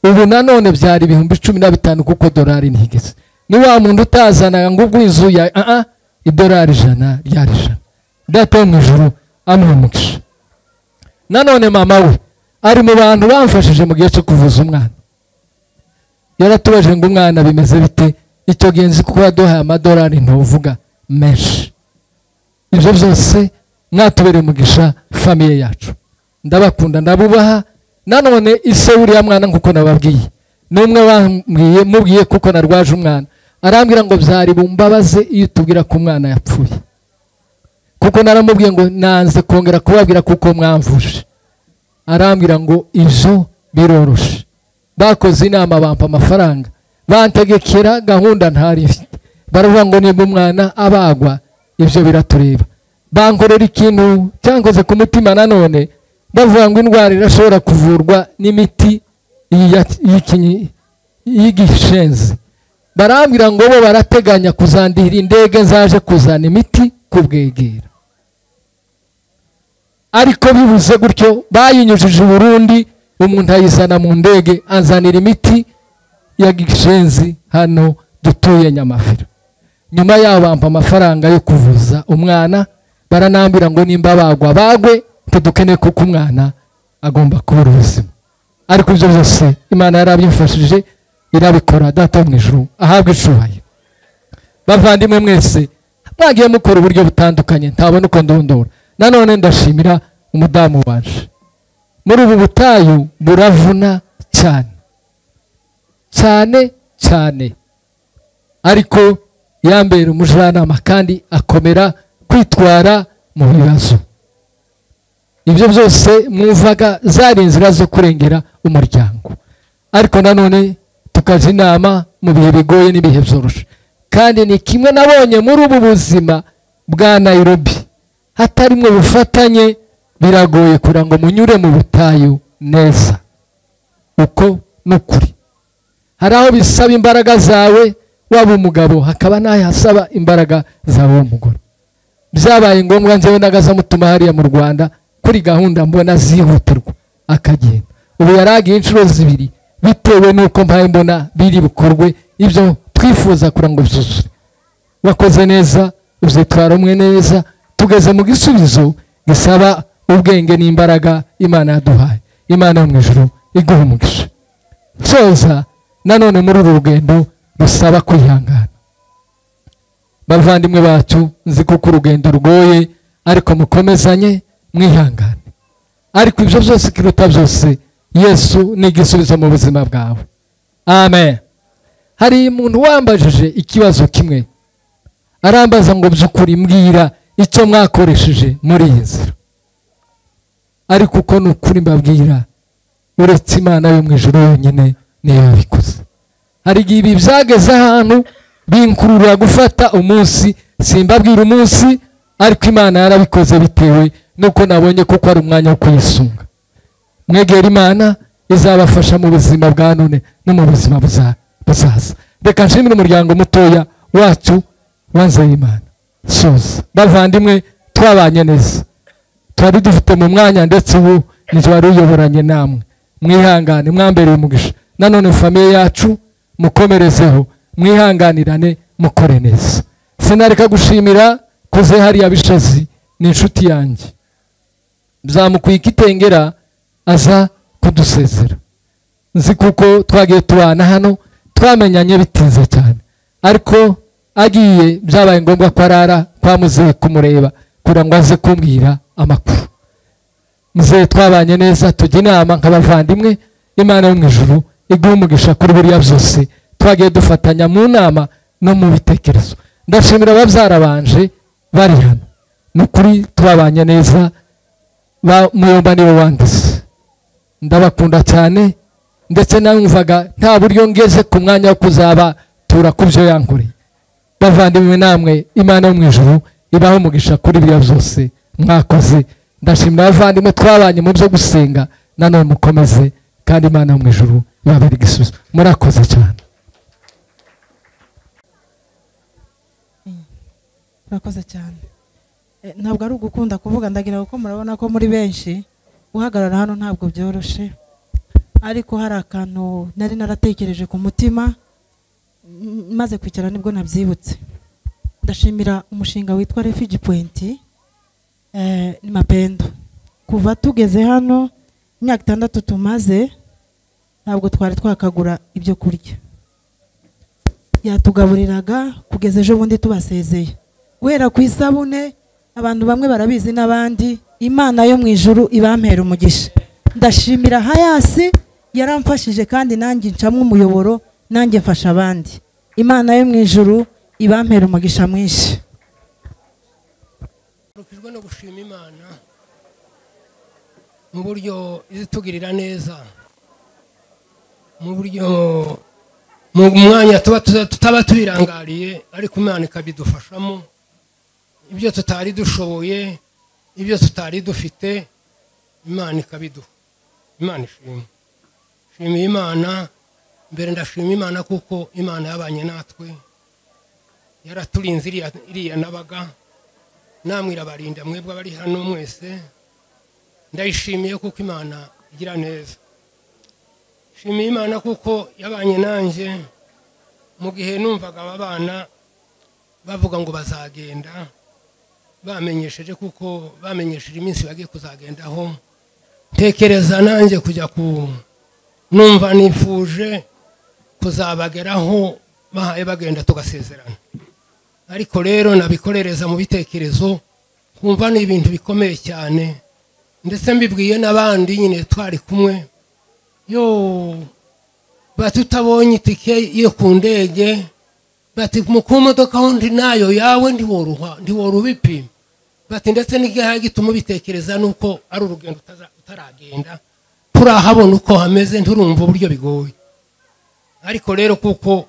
ubu nanone byari 15,000 kuko dolari ntigeze. Ni wa muntu utazanaga ngo ubwo inzu ya idolari 100 ryari 100. Data wo mu ijuru amuha umugisha. Nanone mama we ari mu bantu bamfashije mu gihe cyo kuvuza umwana. Yaratubaje ngo umwana bimeze bite, icyo gihe nzi kuko yaduhaye amadolari ntuvuga menshi. Ibyo byose mwatubereye umugisha famille yacu. Ndabakunda, ndabubaha. Nanone ise uriya mwana nkuko nababwiye, n'umwe wambwiye mubwiye kuko narwaje umwana, arambwira ngo byari bumbabaze iyo tubwira ko umwana yapfuye, kuko naramubwiye ngo nanze kongera kubabwira kuko mwamvuje. Arambwira ngo ibyo biroroshe. Bakoze inama bampa amafaranga, bantegekera gahunda ntari mfite, baravuga ngo nimba umwana abagwa ibyo biratureba. Bankorera ikintu cyankoze ku mutima nanone, bavuga ngo indwara irashobora kuvurwa n'imiti y'igishenzi. Barambwira ngo bo barateganya kuzandihira indege nzaje kuzana imiti kubwegera, ariko bibuze gutyo bayinyujije Burundi, umuntu ayizana mu ndege anzanira imiti ya gishenzi hano dutuye Nyamafira. Nyuma yaho bampa amafaranga yo kuvuza umwana, baranambira ngo nimba bagwa bagwe ntidukeneye kuko umwana agomba kubura ubuzima. Ariko ibyo byose Imana yarabyimfashije irabikora. Data mu ijuru ahabwe icubahiro. Bavandimwe mwese mwagiye mukora uburyo butandukanye, ntabona uko ndondora. Nanone ndashimira umudamu wanje. Muri ubu butayu buravuna cyane cyane cyane, ariko yambera umujyanama kandi akomera kwitwara mu bibazo. Ibyo byose mwumvaga zari inzira zo kurengera umuryango, ariko nanone tukaja inama mu bihe bigoye n'ibihe byoroshe. Kandi ni kimwe nabonye muri ubu buzima bwa Nairobi, hatarimwe bufatanye biragoye kugira ngo munyure mu butayu neza. Uko nukuri hari aho bisaba imbaraga zawe waba umugabo, hakaba naho hasaba imbaraga zawe umugore. Byabaye ngombwa njyewe nagaza mutuma hariya mu Rwanda kuri gahunda mbona zihutirwa akagenda. Ubu yaragiye inshuro zibiri bitewe nuko mpaye mbona biri bukorwe ibyo twifuza kugira ngo byuzure. Wakoze neza, uzitwara umwe neza, tugeze mu gisubizo gisaba ubwenge n'imbaraga Imana yaduhaye. Imana yo mu ijuru iguha umugisha. Soza nanone muri uru rugendo rusaba kwihangana. Bavandimwe bacu, nzi kuko urugendo rugoye, ariko mukomezanye mwihangane. Ariko ibyo byose kiruta byose, Yesu ni igisubizo mu buzima bwawe. Amen. Hari umuntu wambajije ikibazo kimwe, arambaza ngo byukuri mbwira icyo mwakoresheje muri iyi nzira. Ariko uko ni ukuri mbabwira, uretse Imana yo mu ijuru yonyine niyo yabikoze. Hari igihe ibi byageze ahantu binkurura gufata umunsi, simbabwira umunsi, ariko Imana yarabikoze bitewe nuko nabonye kuko ari umwanya wo kuyisunga. Mwegera Imana izabafasha mu buzima bwa none no mu buzima buzaza. Reka nshimire umuryango mutoya wacu wanzeye Imana. Soza bavandimwe, twabanye neza, twari dufite mu mwanya, ndetse ubu nijye wari uyoboranye namwe. Mwihangane, mwambereye umugisha. Nanone famiye yacu mukomerezeho, mwihanganirane, mukore neza. Sinareka gushimira kuze hariya Bishazi, ni inshuti yanjye, byamukwiye kitengera aza kudusezera. Nzi kuko twagiye tubana hano, twamenyanye bitinze cyane, ariko agiye byabaye ngombwa ko arara kwa muzehe kumureba kugira ngo aze kumbwira amakuru. Muzehe twabanye neza, tujya inama nk'abavandimwe. Imana yo mu ijuru iguhe umugisha kuri buriya byose twagiye dufatanya mu nama no mu bitekerezo. Ndashimira ababyara banje bari hano, ni ukuri twabanye neza. Ba muyomba niwe wanditse, ndabakunda cyane, ndetse namwumvaga nta buryo ngeze ku mwanya wo kuzaba tura ku byo yankoreye. Bavandimwe namwe, Imana yo mu ijuru ibaho umugisha kuri biriya byose mwakoze. Ndashimira abavandimwe twabanye mu byo gusenga, nanone mukomeze, kandi Imana yo mu ijuru ibabere igisubizo. Murakoze cyane. Murakoze cyane. Ntabwo ari ugukunda kuvuga, ndagira kuko murabona ko muri benshi guhagarara hano ntabwo byoroshe, ariko hari akantu nari naratekereje ku mutima maze kwicara nibwo nabyibutse. Ndashimira umushinga witwa Refugee Point, ni Mapendo. Kuva tugeze hano imyaka 6 tumaze, ntabwo twari twakagura ibyo kurya. Yatugaburiraga kugeza ejo bundi tubasezeye. Guhera ku isabune, abantu bamwe barabizi n'abandi. Imana yo mu ijuru ibampera umugisha. Ndashimira Hayasi yaramfashije, kandi nanjye ncamwe umuyoboro, nanjye mfasha abandi. Imana yo mu ijuru ibampera umugisha mwinshi. Rukijwe no gushima Imana mu buryo izitugirira neza, mu buryo mu mwanya tuba tutaba tubirangariye, ariko Imana ikabidufashamo. Ibyo tutari dushoboye, ibyo tutari dufite, Imana ikabiduha. Imana ishimwe. Nshimiye Imana mbere, ndashima Imana kuko Imana yabanye natwe, yaraturinze iriya nabaga, namwe irabarinda mwebwe abari hano mwese. Ndayishimiye kuko Imana igira neza. Nshimiye Imana kuko yabanye nanjye mu gihe numvaga aba bana bavuga ngo bazagenda, bamenyesheje kuko bamenyesheje iminsi bagiye kuzagendaho. Ntekereza nanjye kujya ku numva nifuje kuzabageraho bahaye bagenda tugasezerana, ariko rero nabikorereza mu bitekerezo kumva ni ibintu bikomeye cyane, ndetse mbibwiye n'abandi nyine twari kumwe, yo batutabonye itike yo ku ndege, bati mu kumodoka ho ndi nayo yawe ndiworuha ndiworubipima, bati ndetse n'igihe gituma ubitekereza nuko ari urugendo utaragenda, turahabona uko hameze nturumva uburyo bigoye. Ariko rero kuko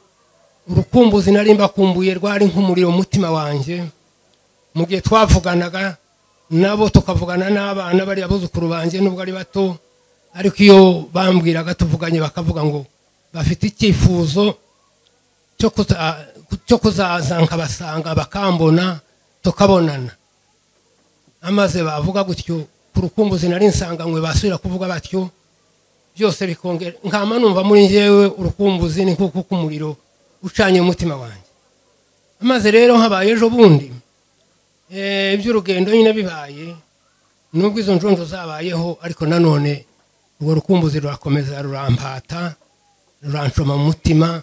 urukumbuzi nari mbakumbuye rwari nk'umuriro mu mutima wanjye, mu gihe twavuganaga nabo tukavugana n'abana bari abuzukuru banjye nubwo ari bato, ariko iyo bambwiraga tuvuganye bakavuga ngo bafite icyifuzo cyo kuzaza nkabasanga bakambona tukabonana. Amaze bavuga gutyo ku rukumbuzi nari nsanganywe, basubira kuvuga batyo byose bikongera nkama numva muri njyewe urukumbuzi ni nkuko kumuriro ucanye umutima wanjye. Amaze rero habaye ejo bundi iby'urugendo nyine bibaye, nubwo izo njonjo zabayeho, ariko nanone urwo rukumbuzi rurakomeza rurampata ruranshoma mu mutima.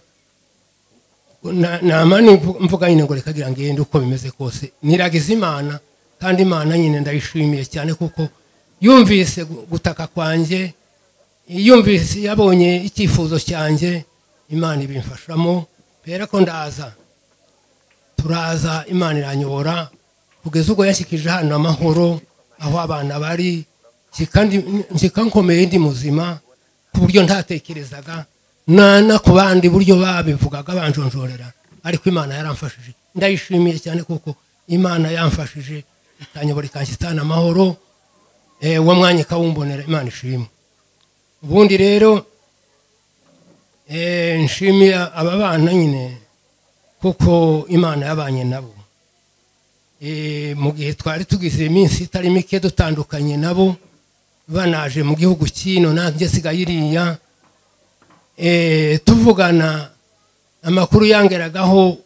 Nama mvuga nyine ngo reka gira ngende uko bimeze kose, niragize Imana, kandi Imana nyine ndayishimiye cyane kuko yumvise gutaka kwanjye, yumvise yabonye icyifuzo cyanjye, Imana ibimfashamo. Pera ko ndaza turaza, Imana iranyobora kugeza ubwo yashyikije hano amahoro aho abana bari, kandi nkomeye ndi muzima ku buryo ntatekerezaga na ku bandi buryo babivugaga banjonjorera, ariko Imana yaramfashije. Ndayishimiye cyane kuko Imana yamfashije ikanyobora ikanshyitana amahoro, uwo mwanya ikawumbonera. Imana ishimwe. Ubundi rero nshimiye aba bana nyine kuko Imana yabanye nabo. Mu gihe twari tugize iminsi itari mike dutandukanye nabo, banaje mu gihugu kino nanjye sigaye iriya, tuvugana amakuru yangeragaho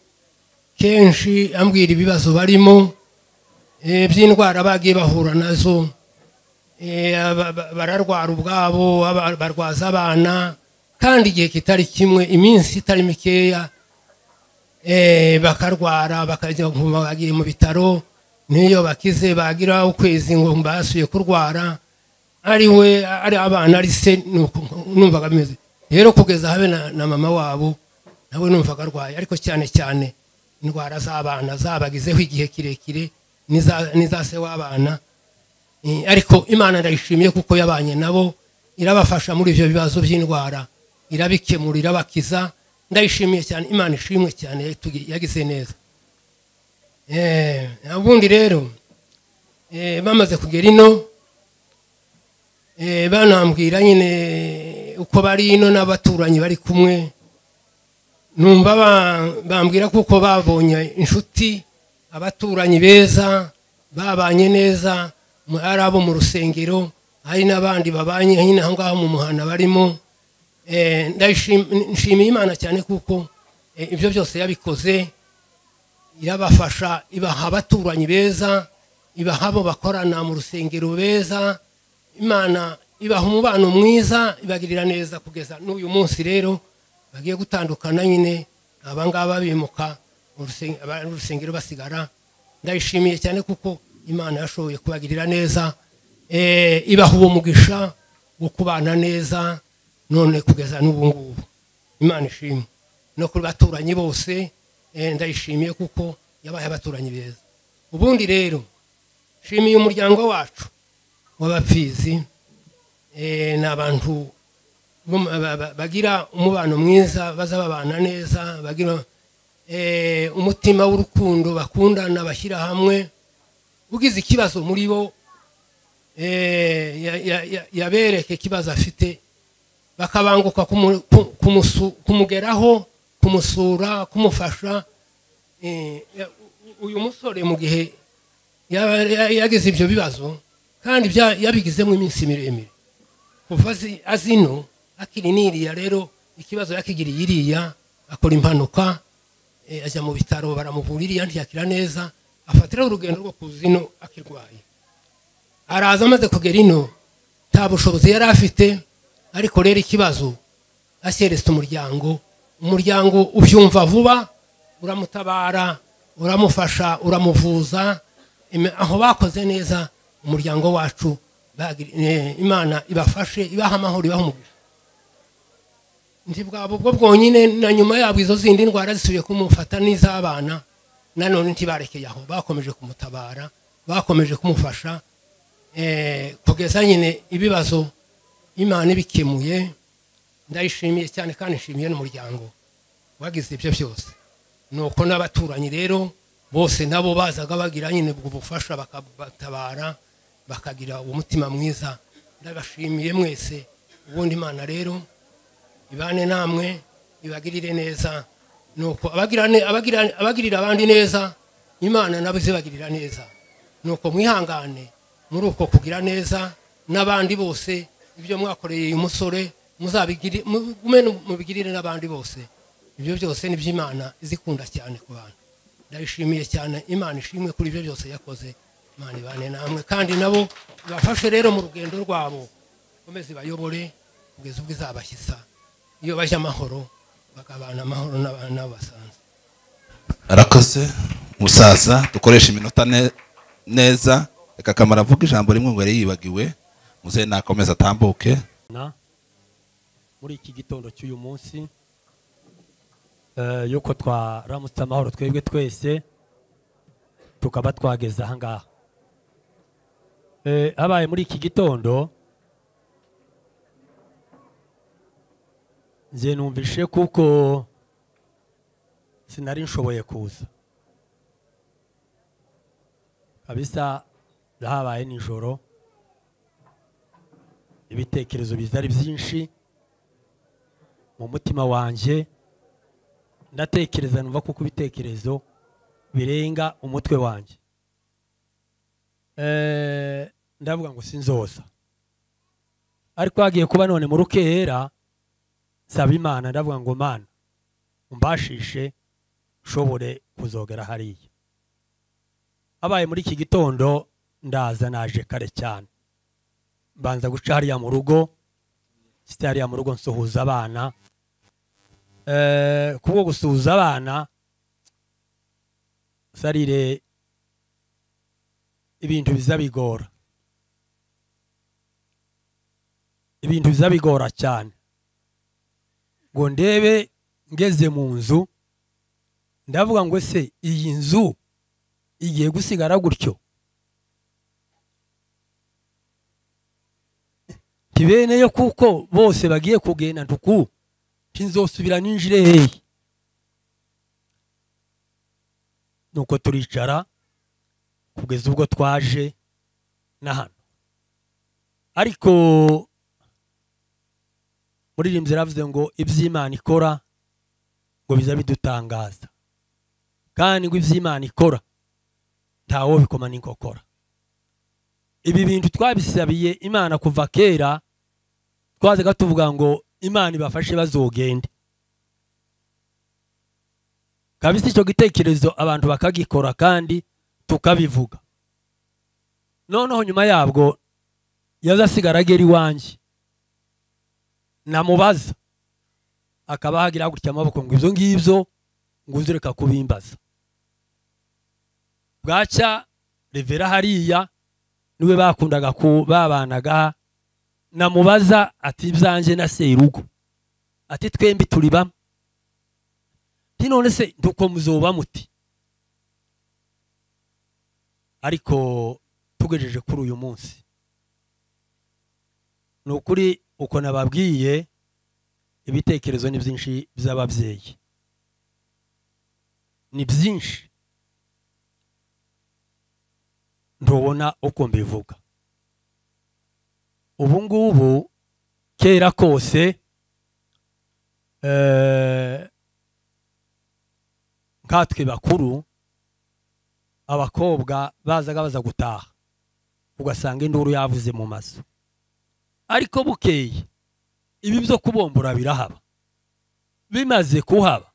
kenshi ambwira ibibazo barimo by'indwara bagiye bahura nazo, bararwara ubwabo, barwaza abana, kandi igihe kitari kimwe iminsi itari mikeya bakarwara bakajya bagiye mu bitaro, niyo bakize bagira ukwezi ngo basuye kurwara, ari we ari abana ari se numvaga bimeze. Rero kugeza habe na mama wabo nawe numvaga arwaye, ariko cyane cyane indwara z'abana zabagizeho igihe kirekire n'iza se w'abana. Ariko Imana ndayishimiye kuko yabanye nabo, irabafasha muri ibyo bibazo by'indwara, irabikemura, irabakiza. Ndayishimiye cyane, Imana ishimwe cyane yagize neza. Ubundi rero bamaze kugera ino, banambwira nyine uko bari ino n'abaturanyi bari kumwe, numva bambwira kuko babonye inshuti, abaturanyi beza babanye neza, ari abo mu rusengero, hari n'abandi babanye nyine aho ngaho mu muhana barimo. Ndashimiye Imana cyane kuko ibyo byose yabikoze, irabafasha, ibaha abaturanyi beza, ibaha abo bakorana mu rusengero beza, Imana ibaha umubano mwiza, ibagirira neza kugeza n'uyu munsi. Rero bagiye gutandukana nyine, aba ngaba bimuka urusengero basigara. Ndayishimiye cyane kuko Imana yashoboye kubagirira neza, ibaha uwo mugisha wo kubana neza none kugeza n'ubu ngubu. Imana ishimwe. No kuri baturanyi bose ndayishimiye kuko yabaye abaturanyi beza. Ubundi rero nshimiye umuryango wacu w'abapfizi, n'abantu bagira umubano mwiza, baza babana neza, bagira umutima w'urukundo, bakundana, bashyira hamwe. Ugize ikibazo muri bo yabereke ikibazo afite, Bakabanguka kumugeraho, kumusura, kumufasha. Uyu musore mu gihe yagize ibyo bibazo kandi yabigizemo iminsi miremire kuva azino akiri niriya, rero ikibazo yakigiriye iriya, akora impanuka, ajya mu bitaro baramuvura iriya ntiyakira neza, afatiraho urugendo rwo kuza ino akirwaye. Araza amaze kugera ino nta bushobozi yari afite, ariko rero ikibazo ashyeretse umuryango, umuryango ubyumva vuba, uramutabara, uramufasha, uramuvuza. Aho bakoze neza umuryango wacu, Imana ibafashe, ibaha amahoro, ibaha umugisha. Ntibwabo ubwo bwonyine, na nyuma yabwo izo zindi ndwara zisubiye kumufata n'iz'abana, nanone ntibarekeye aho, bakomeje kumutabara, bakomeje kumufasha, kugeza nyine ibibazo Imana ibikemuye. Ndayishimiye cyane kandi nshimiye n'umuryango wagize ibyo byose. Nuko n'abaturanyi rero bose nabo bazaga bagira nyine ubwo bufasha, bakabatabara, bakagira umutima mwiza. Ndabashimiye mwese. Ubundi Imana rero ibane namwe, ibagirire neza. Nuko abagirira abandi neza, Imana nabo izibagirira neza. Nuko mwihangane muri uko kugira neza n'abandi bose, ibyo mwakoreye uyu musore muzabigire, mubigirire n'abandi bose. Ibyo byose ni by'Imana izikunda cyane ku bantu. Ndabishimiye cyane, Imana ishimwe kuri ibyo byose yakoze. Imana ibane namwe kandi nabo ibafashe rero mu rugendo rwabo, komeze bayobore kugeza ubwo izabashyitsa iyo bajya amahoro, bakabana amahoro n'abana basanzwe. Arakoze musaza, dukoresha iminota neza. Reka Kamara avuga ijambo rimwe ngo yari yibagiwe, muze nakomeza atambuke. Muri iki gitondo cy'uyu munsi yuko twaramutse amahoro twebwe twese tukaba twageze aha ngaha. Habaye muri iki gitondo nje numvishe kuko sinari nshoboye kuza kabisa. Habaye nijoro ibitekerezo bizari byinshi mu mutima wanje, ndatekereza numva kuko ibitekerezo birenga umutwe wanje. Ndavuga ngo sinzoza, ariko hagiye kuba none mu rukera saba Imana, ndavuga ngo Mana umbashishe nshobore kuzogera hariya. Abaye muri iki gitondo ndaza, naje kare cyane, mbanza guca hariya mu rugo, hariya mu rugo nsuhuza abana. Kubwo gusuhuza abana sarire ibintu bizabigora, ibintu bizabigora cyane. Ngo ndebe ngeze mu nzu ndavuga ngo se iyi nzu igiye gusigara gutyo? Tibene yo kuko bose bagiye kugenda ntuku tinzosubira ninjire hehe? Nuko turicara kugeza ubwo twaje na hano. Ariko muririmbyi yaravuze ngo iby'Imana ikora ngo biza bidutangaza, kandi ngo iby'Imana ikora ntawo bikoma n'inkokora. Ibi bintu twabisabiye Imana kuva kera, twazaga tuvuga ngo Imana ibafashe bazogende kabisa. Icyo gitekerezo abantu bakagikora kandi tukabivuga. Noneho nyuma yabwo yazasigara agera iwanjye, namubaza akaba hagira gutya amaboko ngo ibyo ngibyo ngo uzureka kubimbaza. Bwacya Revera hariya niwe bakundaga babanaga, namubaza ati ibyanjye na Serugo, ati twembi turi bamwe, nti none se nduko muzoba muti? Ariko tugejeje kuri uyu munsi, nukuri uko nababwiye ibitekerezo ni byinshi by'ababyeyi, ni byinshi ntubona uko mbivuga. Ubu ngubu kera kose Nkatwe bakuru abakobwa bazaga baza gutaha ugasanga induru yavuze mu mazu, ariko bukeye ibi byo kubombora birahaba. Bimaze kuhaba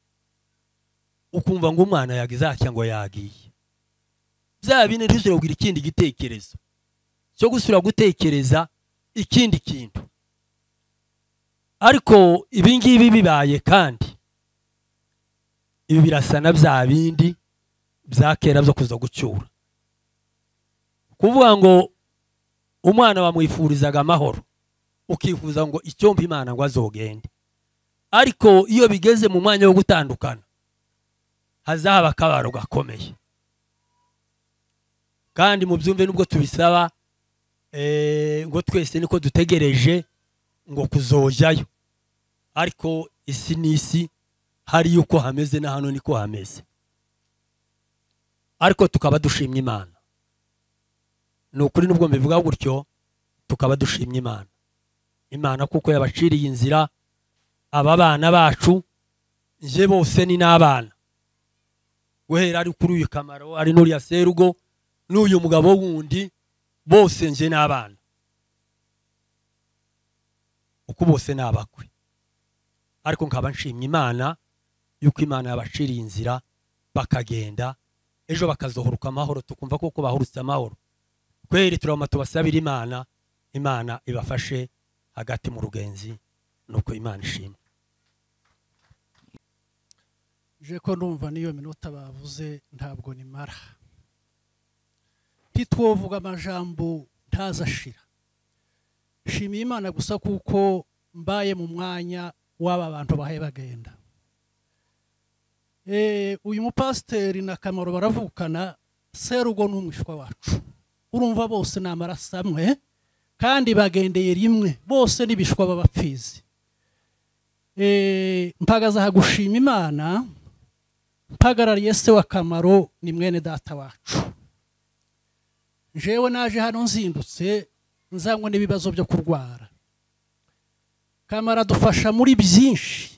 ukumva ngo umwana yagize atya ngo yagiye, bya bine ntizirabwira ikindi gitekerezo cyo gusubira gutekereza ikindi kintu. Ariko ibi ngibi bibaye, kandi ibi birasa na bya bindi bya kera byo kuza gucyura, kuvuga ngo umwana bamwifurizaga amahoro, ukifuza ngo icyomba Imana ngo azogende. Ariko iyo bigeze mu mwanya wo gutandukana hazaba akabaro gakomeye. Kandi mu byumve nubwo tubisaba ngo twese niko dutegereje ngo kuzojyayo, ariko isi n'isi hari yuko hameze na hano niko hameze. Ariko tukaba dushimye Imana, ni ukuri nubwo mbivuga gutyo, tukaba dushimye Imana, Imana kuko yabaciriye inzira aba bana bacu. Nje bose ni n'abana, guhera ari kuri uyu Kamaro, ari n'uriya Serugo n'uyu mugabo wundi, bose nje n'abana, uko bose nabakwe. Ariko nkaba nshimye Imana yuko Imana yabaciriye inzira bakagenda, ejo bakazohoruka amahoro, tukumva koko bahurutse amahoro. Kweri turama tubasabira Imana, Imana ibafashe hagati mu rugenzi, nuko Imana ishimwe. Je ko ndumva niyo minota bavuze ntabwo nimara, titwovuga amajambo ntazashira. Shimiye Imana gusa kuko mbaye mu mwanya w'aba bantu bahaye bagenda. Uyu mupasiteri na Kamaro baravukana, Serugo n'umwishwa wacu. Urumva bose ni amaraso amwe kandi bagendeye rimwe, bose n'ibishwa b'abapfizi. Mpagaza hagushima Imana, mpagarariye se wa Kamaro ni mwene data wacu. Jewe naje hano nzindutse nzangwa n'ibibazo byo kurwara. Kamara dufasha muri byinshi.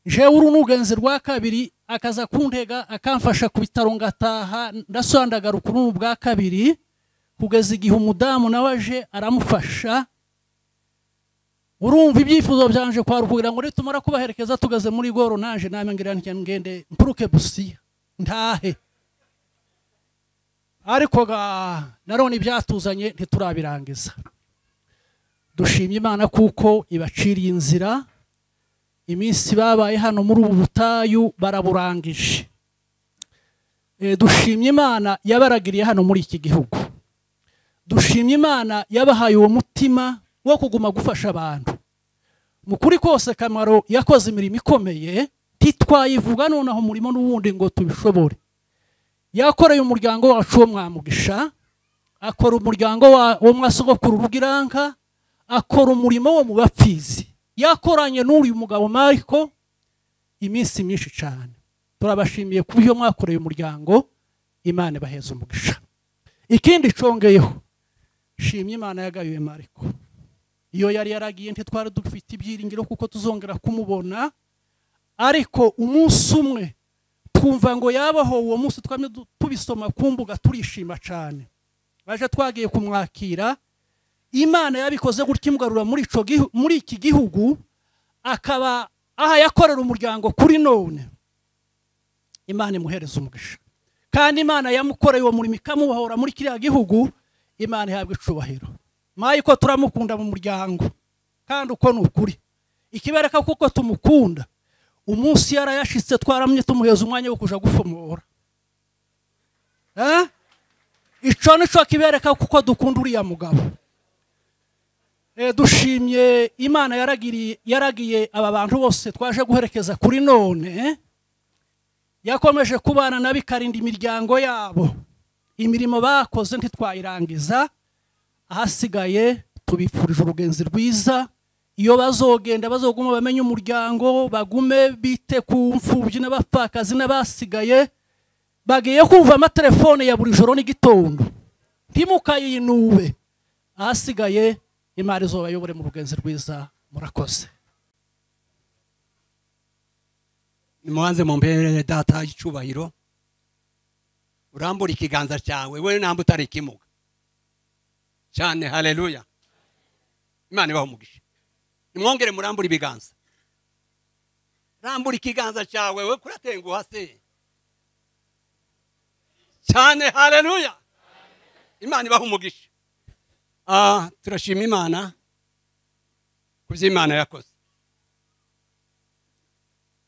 Jewe urunugenzi rwa kabiri akaza kuntega akamfasha ku bitaro ngataha, ndasandagaruka urumu bwa kabiri kugeza igihe umudamu nawe aje aramufasha. Urumva ibyifuzo byanje kwa rukugira ngo nitumara kubaherekeza tugaze muri goro, naje namwe ngira ngende mpuruke Busiya ntahe. Ariko ga narone ibyatuzanye ntiturabirangiza. Dushimye Imana kuko ibaciriye inzira, iminsi babaye hano muri ubu butayu baraburangije. Dushimye Imana yabaragiriye hano muri iki gihugu. Dushimye Imana yabahaye uwo mutima wo kuguma gufasha abantu. Mu kuri kose Kamaro yakoze imirimo ikomeye, titwayivuga nonaho umurimo n'uwundi ngo tubishobore. Yakoreye umuryango wacu wo Mwamugisha, akora umuryango wo mwasogokuru Rugiranka, akora umurimo wo mu bapfizi. Yakoranye n'uyu mugabo Mariko iminsi myinshi cyane. Turabashimiye kubyo mwakoreye umuryango, Imana ibaheze umugisha. Ikindi congeyeho, shimye Imana yagayuye Mariko. Iyo yari yaragiye ntitwari dufite ibyiringiro kuko tuzongera kumubona, ariko umunsi umwe twumva ngo yabaho. Uwo munsi twamye tubisoma kumbuga turishima cyane. Baje twagiye kumwakira, Imana yabikoze gutya imugarura muri iki gihugu, akaba aha yakorera umuryango kuri none. Imana imuhereza umugisha. Kandi Imana yamukoreye uwo murimo ikamubohora muri kiriya gihugu, Imana ihabwa icubahiro. Mayiko turamukunda mu muryango, kandi uko ni ukuri. Ikibereka kuko tumukunda, umunsi yarayashitse twaramye tumuheza umwanya wo kuja gufomora. Ico nico kibereka kuko dukunda uriya mugabo. Dushimye Imana yaragiye aba bantu bose twaje guherekeza kuri none, yakomeje kubana nabikarinda imiryango yabo. Imirimo bakoze ntitwayirangiza, ahasigaye tubifurije urugenzi rwiza. Iyo bazogenda bazoguma bamenye umuryango, bagume bite ku mfubyi n'abapfakazi n'abasigaye. Bagiye kumva amatelefone ya buri joro n'igitondo, ntimukayinube. Ahasigaye Imana izobayobore mu rugenzi rwiza. Murakoze. Nimubanze mumpere data icubahiro, urambura ikiganza cyawe we namba utari ikimuga cyane. Haleluya, Imana ibahe umugisha. Nimwongere murambura ibiganza, rambura ikiganza cyawe we kuratenguha se cyane. Haleluya, Imana ibahe umugisha. Turashima Imana ku byo Imana yakoze.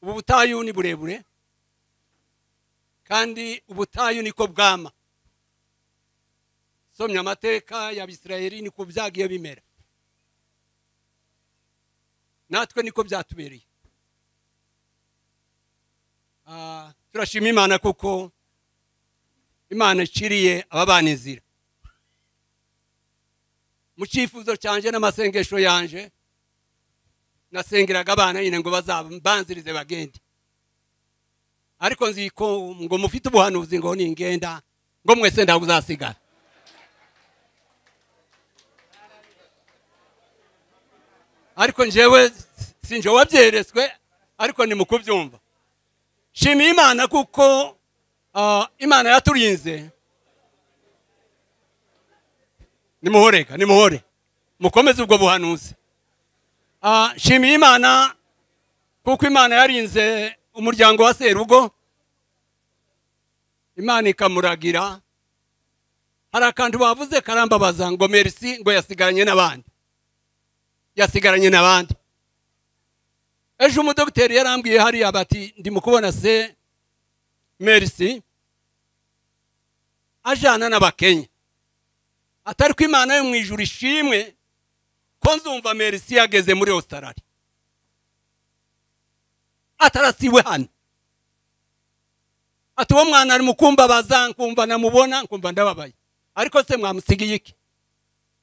Ubu butayu ni burebure, kandi ubutayu niko bwama. Somye amateka y'Abisirayeli niko byagiye bimera, natwe niko byatubereye. Turashima Imana kuko Imana iciriye ababana inzira. Mu cyifuzo cyanje n'amasengesho yanje, nasengeraga abana nyine ngo bazabanzirize bagende, ariko nzi ko ngo mufite ubuhanuzi ngo ningenda ngo mwese ndabuzasigara. Ariko njewe sinje wabyeretswe, ariko ni mukubyumva. Shima Imana kuko Imana yaturinze. Nimuhoreka, nimuhore, mukomeze ubwo buhanuzi. Shima Imana kuko Imana yarinze umuryango wa Serugo, Imana ikamuragira. Hari akantu bavuze karambabaza ngo Merci ngo yasigaranye n'abandi, yasigaranye n'abandi. Ejo umudogiteri yarambwiye hariya bati ndi mukubona se Merci ajana n'abakenya, atari ko Imana yo mu ijuru ishimwe ko nzumva Merci yageze muri Australia atarasiwe hano. Ati uwo mwana ari mukumbabaza, nkumva namubona nkumva ndababaye, ariko se mwamusigiye iki?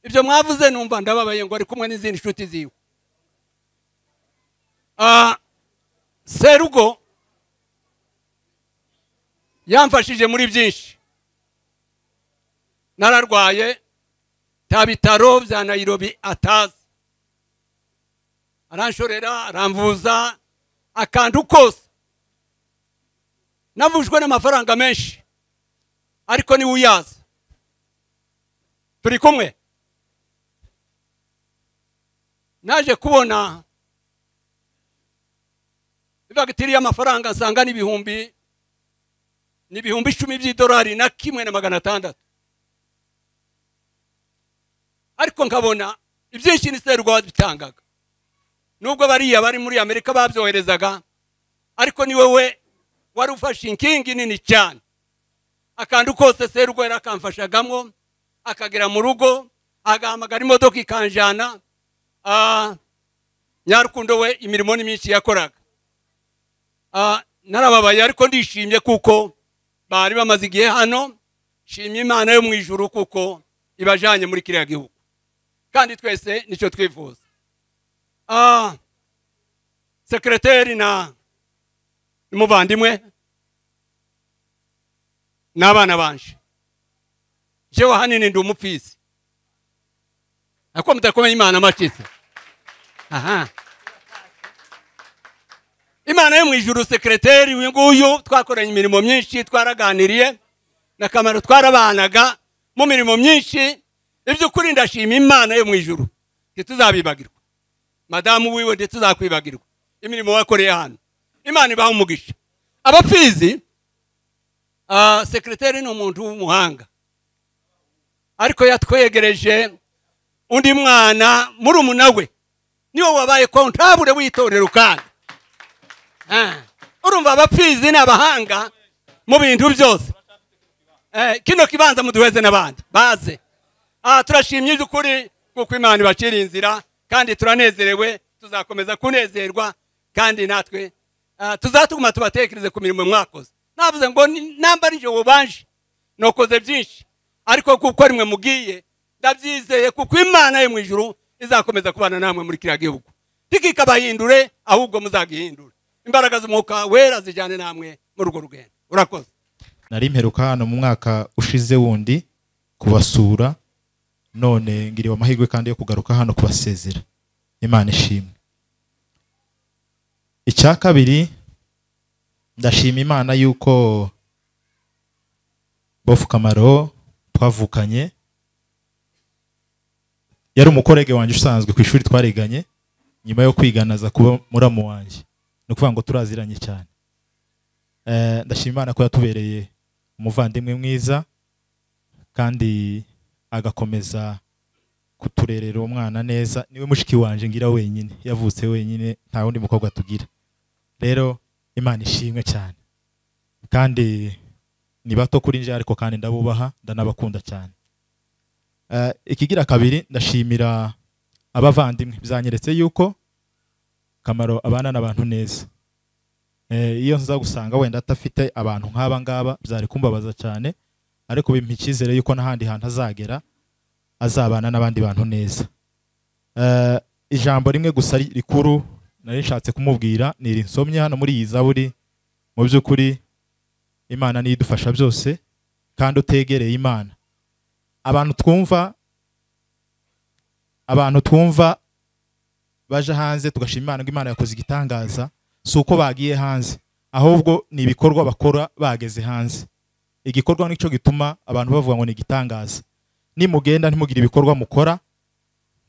Ibyo mwavuze numva ndababaye ngo ari kumwe n'izindi nshuti ziwe. Serugo yamfashije muri byinshi. Nararwaye ta bitaro bya Nairobi atazi, aranshorera, aramvuza akantu kose. Navujwe n'amafaranga menshi, ariko ni uyazi. Turi kumwe. Naje kubona ibagitiri y'amafaranga nsanga n'ibihumbi 10 by'idolari na 1,600. Ariko nkabona ibyinshi ni Serugo wabitangaga, nubwo bariya bari muri Amerika babyoherezaga, ariko ni wewe wari ufashe inkingi nini cyane. Akantu kose Serugo yarakamfashagamo, akagera mu rugo agahamagara imodoka ikanjana. Nyarukundo we imirimo ni myinshi yakoraga. Narababaye ariko ndishimye kuko bari bamaze igihe hano. Shimye Imana yo mu ijuru kuko ibajanye muri kiriya gihugu, kandi twese nicyo twifuza. Sekreteri na muvandimwe n'abana banje, jewe hanini ndi umupfisi, ako mutakomeye Imana amashitsi. Aha, Imana yo mu ijuru. Sekreteri uyu nguyu twakoranye imirimo myinshi, twaraganiriye na Kamaro, twarabanaga mu mirimo myinshi. Iby'ukuri ndashima Imana yo mu ijuru, ntituzabibagirwa. Madamu wiwe ntituzakwibagirwa imirimo wakoreye hano. Imana ibaha umugisha. Abapfizi, sekreteri ni umuntu w'umuhanga, ariko yatwegereje undi mwana murumuna we, niwe wabaye kontabure w'itorero. Kandi urumva abapfizi ni abahanga mu bintu byose. Kino kibanza muduheze n'abandi baze. Turashimye iby'ukuri kuko Imana ibacira inzira, kandi turanezerewe, tuzakomeza kunezerwa, kandi natwe tuzatuguma tubatekereze ku mirimo mwakoze. Navuze ngo namba ari je wobanje nokoze byinshi, ariko kuko rimwe mugiye ndabyizeye kuko Imana yo mu ijuru izakomeza kubana namwe muri kiriya gihugu. Tikikabahindure ahubwo muzagihindure. Imbaraga z'umwuka wera zijyane namwe muri urwo rugendo. Urakoze. Nari mperuka hano mu mwaka ushize wundi kubasura, none ngiriwe amahirwe kandi yo kugaruka hano kubasezera. Imana ishimwe. Icya kabiri, Ndashima Imana yuko Bofu Kamaro twavukanye, yari umukorege wanjye usanzwe ku ishuri twariganye, nyuma yo kwiganaza kuba muramu wanjye, ni ukuvuga ngo turaziranye cyane. Ndashima Imana ko yatubereye umuvandimwe mwiza kandi agakomeza kuturerera umwana neza. Niwe mushiki wanje ngira wenyine, yavutse wenyine, nta wundi mukobwa tugira. Rero Imana ishimwe cyane, kandi ni bato kuri nje ariko kandi ndabubaha, ndanabakunda cyane. Ikigira kabiri, ndashimira abavandimwe, bizanyeretse yuko Kamaro abana n'abantu neza. Iyo nza gusanga wenda atafite abantu nk'aba ngaba byari kumbabaza cyane, ariko bimpa icyizere yuko n'ahandi hantu azagera azabana n'abandi bantu neza. Ijambo rimwe gusa rikuru nari nshatse kumubwira ni iri nsomye hano muri iyi zaburi. Mu by'ukuri Imana niyo idufasha byose, kandi utegereye Imana. Abantu twumva baje hanze tugashima Imana ngo Imana yakoze igitangaza, si uko bagiye hanze, ahubwo ni ibikorwa bakora bageze hanze. Igikorwa nicyo gituma abantu bavuga ngo ni igitangaza. Nimugenda ntimugire ibikorwa mukora,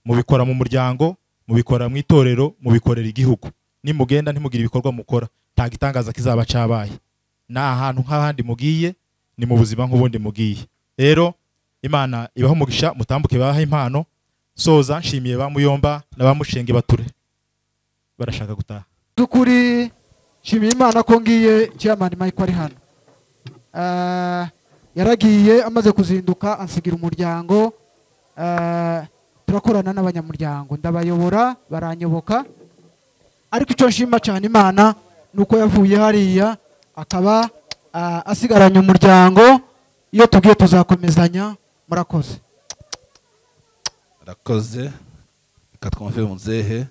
mubikora mu muryango, mubikora mu itorero, mubikorera igihugu. Nimugenda ntimugire ibikorwa mukora, nta gitangaza kizaba cyabaye. Na ahantu nk'ahandi mugiye, ni mu buzima nk'ubundi mugiye. Rero Imana ibaho umugisha, mutambuke baha impano. Soza nshimiye ba Muyomba n'abamushenge bature barashaka gutaha. Dukuri nshimiye Imana ko ngiye Chairman Mike ari hano. Yaragiye amaze kuzinduka ansigira umuryango. Turakorana n'abanyamuryango, ndabayobora baranyoboka. Ariko icyo nshima cyane Imana nuko yavuye hariya akaba asigaranye umuryango. Iyo tugiye tuzakomezanya. Murakoze. Murakoze. Reka twumve muzehe.